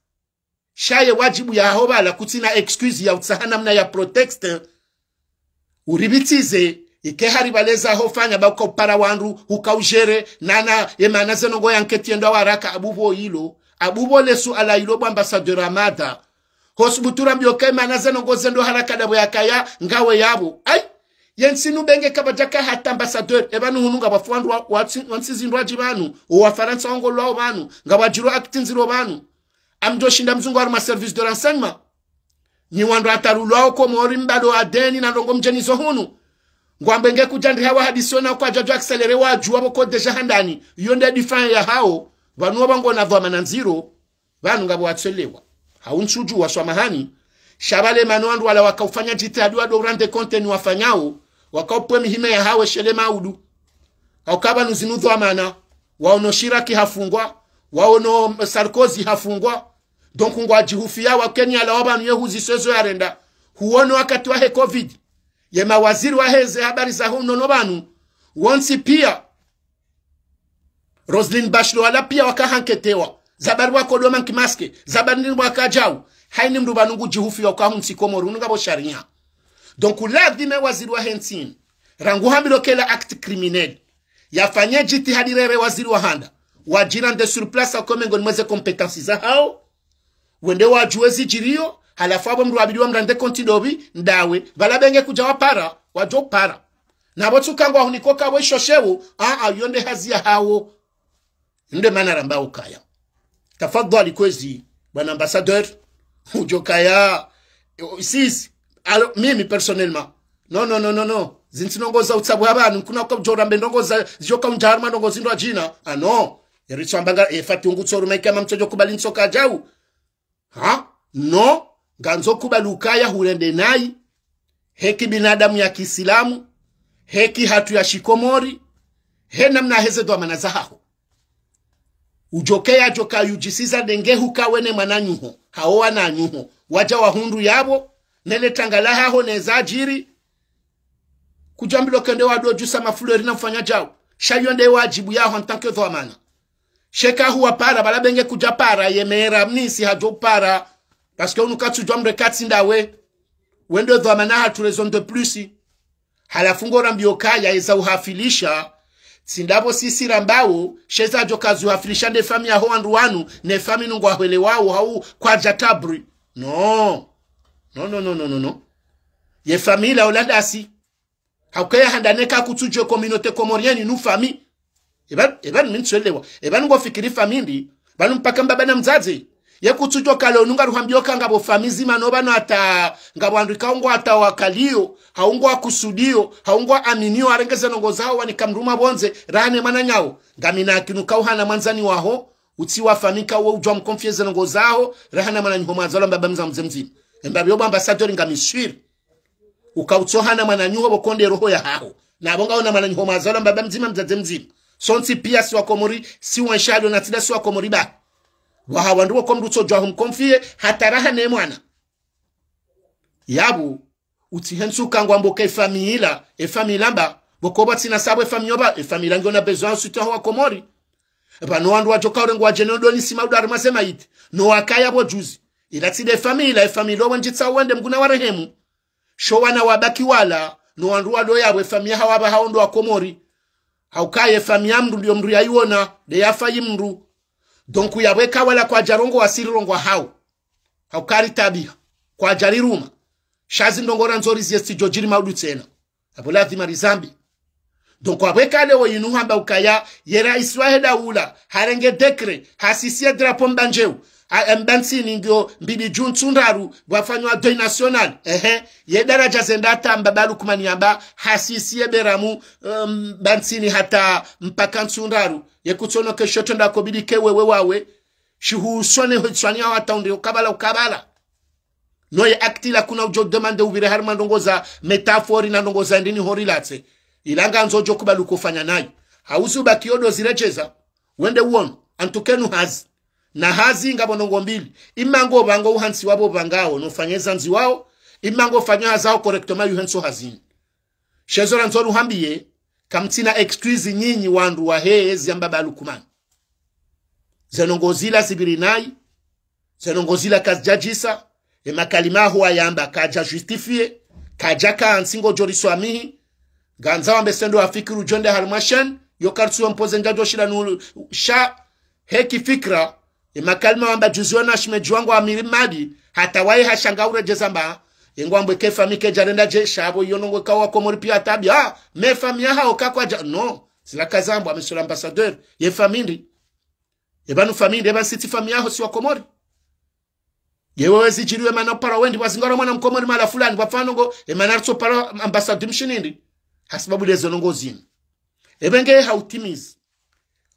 Sha ye wadjibu yaho pvala kutsina excuse ya utsaha namna ya prétexte. Uripvitsize, ike hari pvale zaho fanya ba uka upara wandru, uka ujere, nana, ye mana ze ndrongoo ya enquête yendo haraka apvo pvo ilo, apvo pvo le suala ilo bo ambassadeur Hamada. Hosubutu rambiyo ka ye mana ze ndrongoo zendo haraka ndapvo yakaya, ngawe yapvo. Ayi, ye ntsi nu benge kapvadjaka hata ambassadeur, epvanu hunu ngapvwafu wandru wa, wa ntsi, wa ntsi zindru wadji pvanu, o Wafarantsa wangolwao pvanu, ngapvwadjiro acte ndziro pvanu. Amdjo shinda mzungu harumwa service de renseignement. Nyi wandru watarulwao Komori mbalo adeni na ndrongoo mdjeni zo hunu. Ngwambe nge kudja ndriha wahadisi ona kwadjadjo accéléré wadjuwa pvoko déjà handani. Iyo nde défense yahawo. Pvanu wapva ngona dhwamana ndziro. Pvanu ngapvo watsolewa. Hau ntsudjuwa swamahani. Sha pvale mana wandru wala wakaufanya djitihadi wado rendre compte ni wafanyao. Wakaupve mihime yahawe shele maudu. Hauka pvanu zinu dhwamana. Waono Chirac hafungwa. Waono Sarkozy hafungwa. Donc ngwadjihufiyao wa Kenya la wapvanu ye huziso ezo yarenda. Huono wakati wahe covid. Ye mawaziri waheze habari zaho unono pvanu. Wontsi piya. Roselyne Bachelot wala piya waka enquêtéwa. Za bari wakodo manki masque. Za bari ndini wakadjau. Haini mndru pvanu ngudjihufiya uka hu ntsi Komori. Unu ngapvo shariya. Donc lazima waziri wahe ntsi. Rangu hambilwa kela acte criminel. Yafanye djitihadi rere waziri wa handa. Wadjirendre sur place hauka mengoni mweze compétence zahawo. Wende wadjuwe zidjiriyo, halafu apvo mndru wabidi wamrendre compte ndopvi, ndawe, pvala benge kudja wapara, wadjo para. Na pvo tsuka ngwahunika uka pvo isho sheo, a, a, iyo nde hazi yahawo. Nde mana ramba ukaya. Tafadhwali kwezi, bwana ambassadeur, udjo kaya, sisi, alors, mimi personnellement. Non, non, non, non, non. Zintsi ndrongoo za utsabu ha pvanu, kuna uka udjo rambe ndrongoo za, zidjo ka undja harumwa ndrongoo zindru adjina. Ah, non. Eritso amba nga, e, fati ungu tsoru maika ma mtsodjo kubali ntsoka djau. Ha? Non. Ngandzo kubali ukaya hurende nayi. He kibinadamu ya kiisilamu. He kihatru ya shikomori. He namna heze dhwamana zahaho. Udjo keya djo kayudjisiza ndenge huka we ne mwananyuho, hao wananyuho, wadja wahundru yapvo, nele tanga lahaho ne zadjiri. Kudjambilwa uka nde wado djusa mafleur na ufanya djau. Sha iyo nde wadjibu yaho en tant que dhwamana. Sha eka huwapara, pvala benge kudja para, ye mera mnisi hadjo para. Parce que unu katsudjuwa mndru eka tsi ndawe. Wendo dhwamana hatru raison de plus. Halafu ngorambiyo kaya eza uhafilisha. Tsi ndapvo sisi rambao, sha eza djo kazi uhafilisha nde famiyi yaho wandru wanu, ne famiyi nungu wahwelewao, hau kwadja tabri. No. No, no, no, no, no, no. Ye famiyi la ola ndasi. Hauka ya handa neka kutsudjuwa communauté comorienne inu famiyi. Eba, eba mi ntsuelewa. Eba nungo fikiri famiyi ndi. Pvanu mpaka mbaba na mdzadze. Ye kutsudjuwa kale onu ngaruhambiyo ka ngapvo famiyi zima no pvanu hata ngapvo wandru ikao ngwatawakaliyo, hau ngwakusudiyo, hau ngwaaminiyo, warenge ze ndrongoo zaho wanika mdru mwa pvondze, raha ne mwananyawo. Ngamina kinu ka uhana mwandzani waho, utsi wa famiyi ka uwe udjuwa mconfier ze ndrongoo zaho, raha na mwananyaho mwazalwa mbaba mdzadze mdzima. Emba pvo pvo ambassadeur ngami sûr. Uka utsohana mwananyaho pvo konde roho yahaho. Na pvo ngaona mwananyaho mwazalwa mbaba mdzima mdzadze mdzima. Sontsi piya si wa Komori, si wenshalo na tsi nda si wa Komori ba. Waha wandru wo ko mdru utsodjuwa humconfier, hata raha ne mwana. Yapvo, utsi hentsu ka ngwambo ka e famiyi ila, e famiyi ila mba, pvo ko pvatsina sabu e famiyi yo ba, e famiyi ila ngiyo na besoin ya soutien ho wa Komori. Pvanu wandru wadjo ka urengwa wadje no doni sima udarima ze mayiti. No wakaya pvo juzi. Ila tsi nde famiyi ila, e famiyi ilo wendji tsa wende Mngu na warehemu. Sho wana wabaki wala, no wandru walo yapvo e famiyi yahawo apvaha wo ndo wa Komori. Hauka ye famiyi ya mdru ndiyo mdru yayiwona, nde yafa yi mdru. Donc yapvo eka wala kwadja rongowa si rirongowa hau. Hauka ritabiha, kwadja riruma. Sha zi ndrongoo randzo riziye tsi djo djiri maudu tsena. Apvo lazima rizambe. Donc, apvo eka leo inu hamba ukaya, ye raisi wahe daula, harenge décret, hasisiye drapeau Mbandjeu, ha, Mbantsini ngiyo mbili dju ntsu ndraru, pvwafanywa deuil national. Ehe, ye daradja zenda hata mbaba Lukumani yamba, hasisiye beramu, um, Mbantsini hata mpaka ntsu ndraru. Ye kutsono ke shoto nda kobili ke wewe wawe, shihusone hwetswani ya wata undre ukabala ukabala. No ye acte ila kuna udjo demande upvire harimwa ndrongoo za métaphore na ndrongoo za ndini hori latse. Ila ngandzo udjo kubali uko fanya nayi. Hauzi ubaki yo ndo ziredjeza. Wende uono. Antukenu hazi. Na hazi ngapvo ndrongoo mbili. Ima ngo pvango uhantsi wapvo pvangao, no fanye zandziwao. Ima ngo fanye hazi yaho correctement yuhentso hazini. Sha ezo randzo ruhambiye, kamtsina excuse nyinyi wandru wahe ezi ya mbaba Lukumani. Ze ndrongoo zila zipviri nayi, ze ndrongoo zila kazidjadjisa, e makalima yaho wayamba kadja justifier, kadja ka ntsi ngodjo riswamihi, ngandza wambe sendo wafikiri udjo nde harimwa chaîne, yo kartsu yo mpoze ndjadjo shila nulu, sha, heki fikira, e makalima wamba juzi wana shimedji wangu Amiri Mmadi, hata waye hashanga uredjeza mba, e ngwambo eka e famiyi kedja renda dje, sha apvo iyo ndrongoo ka wa Komori piya tabiha, ah, me famiyi yahawo ka kwadja, no, zila kazambwa, monsieur l'ambassadeur, ye famiyi ndi. Eba nu famiyi ndi, eba ntsi tsi famiyi yaho si wa Komori. Ye wewe zidjiriwe mana upara wendi, pvwa zingaro mwana Mkomori mahala fulani, pvwa fano ngo, e mana ritso para ambassade mshinindi. Hasibabu lezo ndrongoo zinu. Ebe nge hautimizi.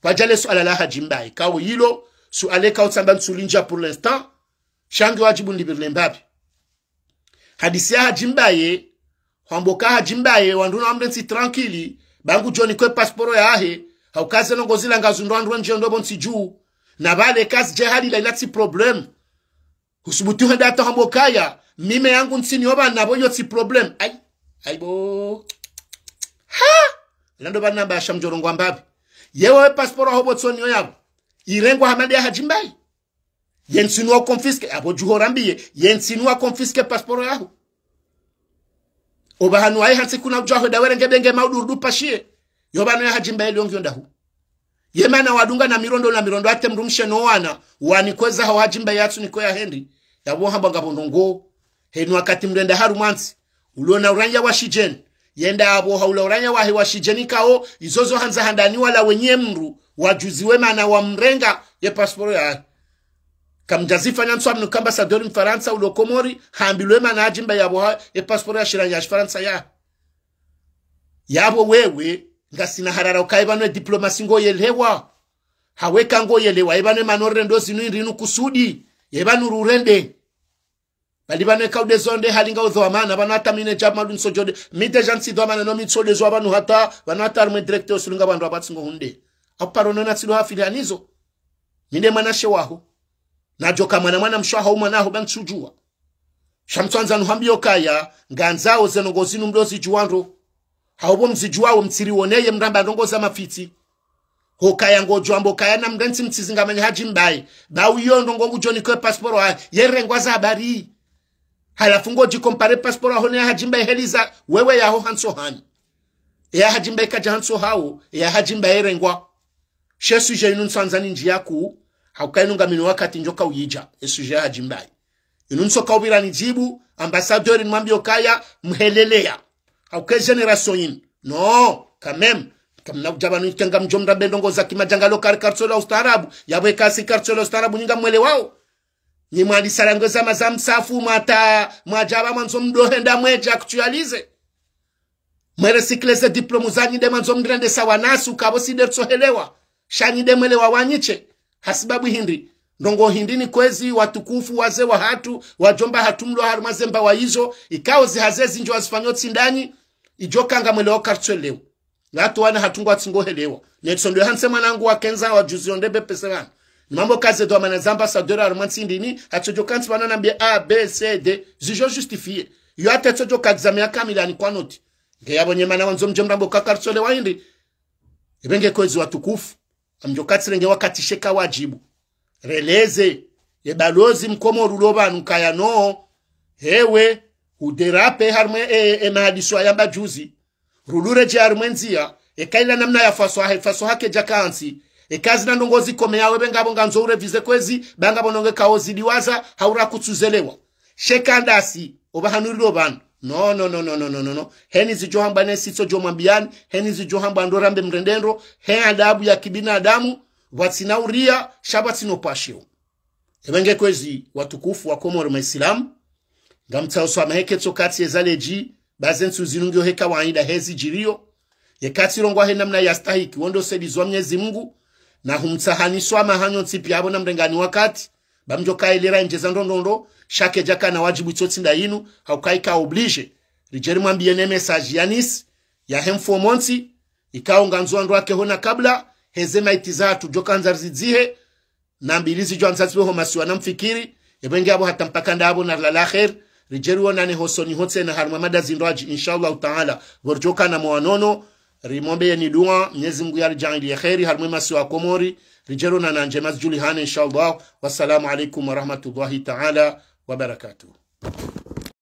Pvwadja le suala la Hadji Mbaye. Kao yilo, suala kao tsamba ntsulindja pour l'instant. Sha nge wadjibu ndipviri le mbapvi. Hadisi ya Hadji Mbaye, hwambo ka Hadji Mbaye, wandru na wamrentsi tranquille, ba ngudjo nikwa e passeport yahe, hauka ze ndrongoo zila ngazundro wandru wendji ndo pvo ntsi dju, na pvale kazidje hali la ila tsi problème. Husubutu hwenda hata hwambo kaya, mimi yangu ntsini yo pvanu pvo iyo tsi problème. Ayi, ayi bo. Ha! Lando pvanu namba sha mdjo rongowa mbapvi. Yewe passeport yaho pvo tsoni yo yapvo. Irengwa ha mali ya Hadji Mbaye. Ye ntsini wa confisquer, apvo djuho rambiye, ye ntsini wa confisquer passeport yaho. Opvahanu waye hantsi kuna udjuwa hwenda werenge benge maudu rudupashiye. Yo pvanu ya Hadji Mbaye liyo ngiyo ndahu. Ye mana wadunga na mirondo na mirondo hata mdrumshe no wana, wanikweza hawo Hadji Mbaye yatsu niko ya hendi. Yapvo hamba ngapvo ndrongoo. Henu wakati mrenda harumwa ntsi. Ulo na uranya wa shidjeni. Yenda apvo haula uranya wahe wa shidjeni kao, izo zo handza handani wala wenye mdru, wadjuziwe mana wamrenga ye passeport yahe. Kamdjazifanya ntsu amnu ka ambassadeur Mfarantsa ulo Komori, hambilwe mana Hadji Mbaye yapvo ha, ye passeport ya shiranya ya Shifarantsa yahe. Yapvo wewe, ngasina harara ukaye pvanu e diplomasi ngo yelewa. Hawe ka ngo yelewa, ye pvanu e mana urendo zinu indri nu kusudi, ye pvanu rurende. Bali pvanu eka ude zo nde hali nga udhwamana, pvanu hata mi ne djamadu ntsodjo de. Mi déjà ntsi dhwamana no mi ntsode zo pvanu hata, pvanu hata harumwa e direct yo sulinga pvandru apvatsi ngo hunde. Aparo no na tsilo hafili hanizo. Mi nde mwanashe waho. Nadjoka mwana mwana mshe waho mwana haho ba ntsudjuwa. Sha mtswandza nuhambiyo kaya, ngandzao ze ndrongoo zinu mdo zidjuwa ndro. Hawo pvo mzidjuwawo mtsiri woneye mramba ndrongoo za mafitsi. Hukaya ngodjo ambo kaya na mrentsi mtsizi ngamanya Hadji Mbaye. Ba uyo ndrongoo ngudjo nikwa e passeport yahe. Ye rengwa za habari. Halafu ngodji compare passeport yaho ne ya Hadjimba, iheliza wewe yaho hantsi hanyi. Eya Hadjimba ikadja hantsi hawo, eya Hadjimba irengwa. She sujet inu ntsuandza nindjiye ku, hauka inu ngamina wakati ndjoka uyidja, e sujet ya Hadjimba. Inu ntsoka upvira nidjibu, ambassadeur nimwambiye ukaya, mheleleya. Hauka e génération inu. Non, quand même. Kamna kudja pvanu itenga mdjo mrambe ndrongo za kimadjangalo kari kartsi la ustaarabu, yapvo eka si kartsi la ustaarabu nyi ngamwelewao. Nyi mwalisala ngwe zama za msafu, mwata, mwadja pva mwandzo mdo henda mwedja actualiser. Mwe recycler ze diplôme zanyu nde mwandzo mrende sawa nasu, kapvo si nde ritsohelewa. Sha nyi nde mwelewa wanyu she. Hasibabu hindri. Ndrongo hindri ni kwezi, watukufu, wazee wahatru, wadjomba hatru mlo harumwa ze mbawa izo, ikao zi hazi zindji wazifanyo tsi ndanyi, idjo ka ngamwelewa kartsi leo. Ngatu wana hatru ngwatsi ngohelewa. Nelson ndo hantsi mwanangu wa kenza wa juzi onde be pese pvanu. Ni mambo kaze ndo mana za ambassadeur harumwa ntsi ndini, hatsodjo kantsi pvanu anambiye A, B, C, D. Zidjo justifier. Yo hata tsodjo ka examen ya kamili ani kwa noti. Nge yapvo nyi mana wandzo mdje mrambe uka kartsi leo hindri. Ebe nge kwezi watukufu. Amdjo katsirenge wakati sheka wadjibu. Releze, ye balozi mkomori ulo pvanu kaya no, hewe, udéraper harumwa e, e mahadiso yamba juzi. Ruluredjeyi harumwa ndziya, eka ila namna ya faswaha, faswaha kedja kantsi. Eka zina ndrongo zikomeya wewe ngapvo ngandzo urevize kwezi, ba ngapvo ndrongo ikao zidiwaza, haura kutsuzelewa. Sheka ndasi, opvahanu rilo pvanu. No, no, no, no, no, no, no, no. Heni zidjo hambwa ne sitso djo mwambiyani, heni zidjo hambwa ndo rambe mrende ndro, he adabu ya kibinadamu, pvwatsina uriya, sha pvwatsina upvashiyo. Ebe nge kwezi watukufu wa Komori maislamu, ngamtsao swamaha eka tso katsi eza ledji, ba ze ntsu zinu ngiyo he kawaida he zidjiriyo, ye katsi rongwa he namna ya stahiki, wo ndo seli zwa Mnyezi Mungu, na humtsahani swamaha nyontsi piya pvo na mrengani wakati, ba mdjo kaelera indjeza ndrondrondro, sha kedja kana wadjibu itsotsi nda inu, hauka ika obligé. Ridje rimwambiye ne message ya Nice, ya he mfumontsi, ikao ngandzo wandru wake hona kabla, heze maiti zahatru djo kandza rizidzihe, na mbili zidjo andza ziwe ho masiwa na mfikiri, ebe nge apvo hata mpaka ndapvo na lala kher, ridje rionane hosoni ho tsena harumwa mada zindrwadji, inshallah taala, pvo ridjo kana mwanono, rimombe yeni dua, Mnyezi Mungu ya ridjaanliye kheri, harumwa masiwa Komori, ridje rionana ndjema zidjulihane, inshallah. Wassalamu alaikum warahmatullahi taala wabarakatuh.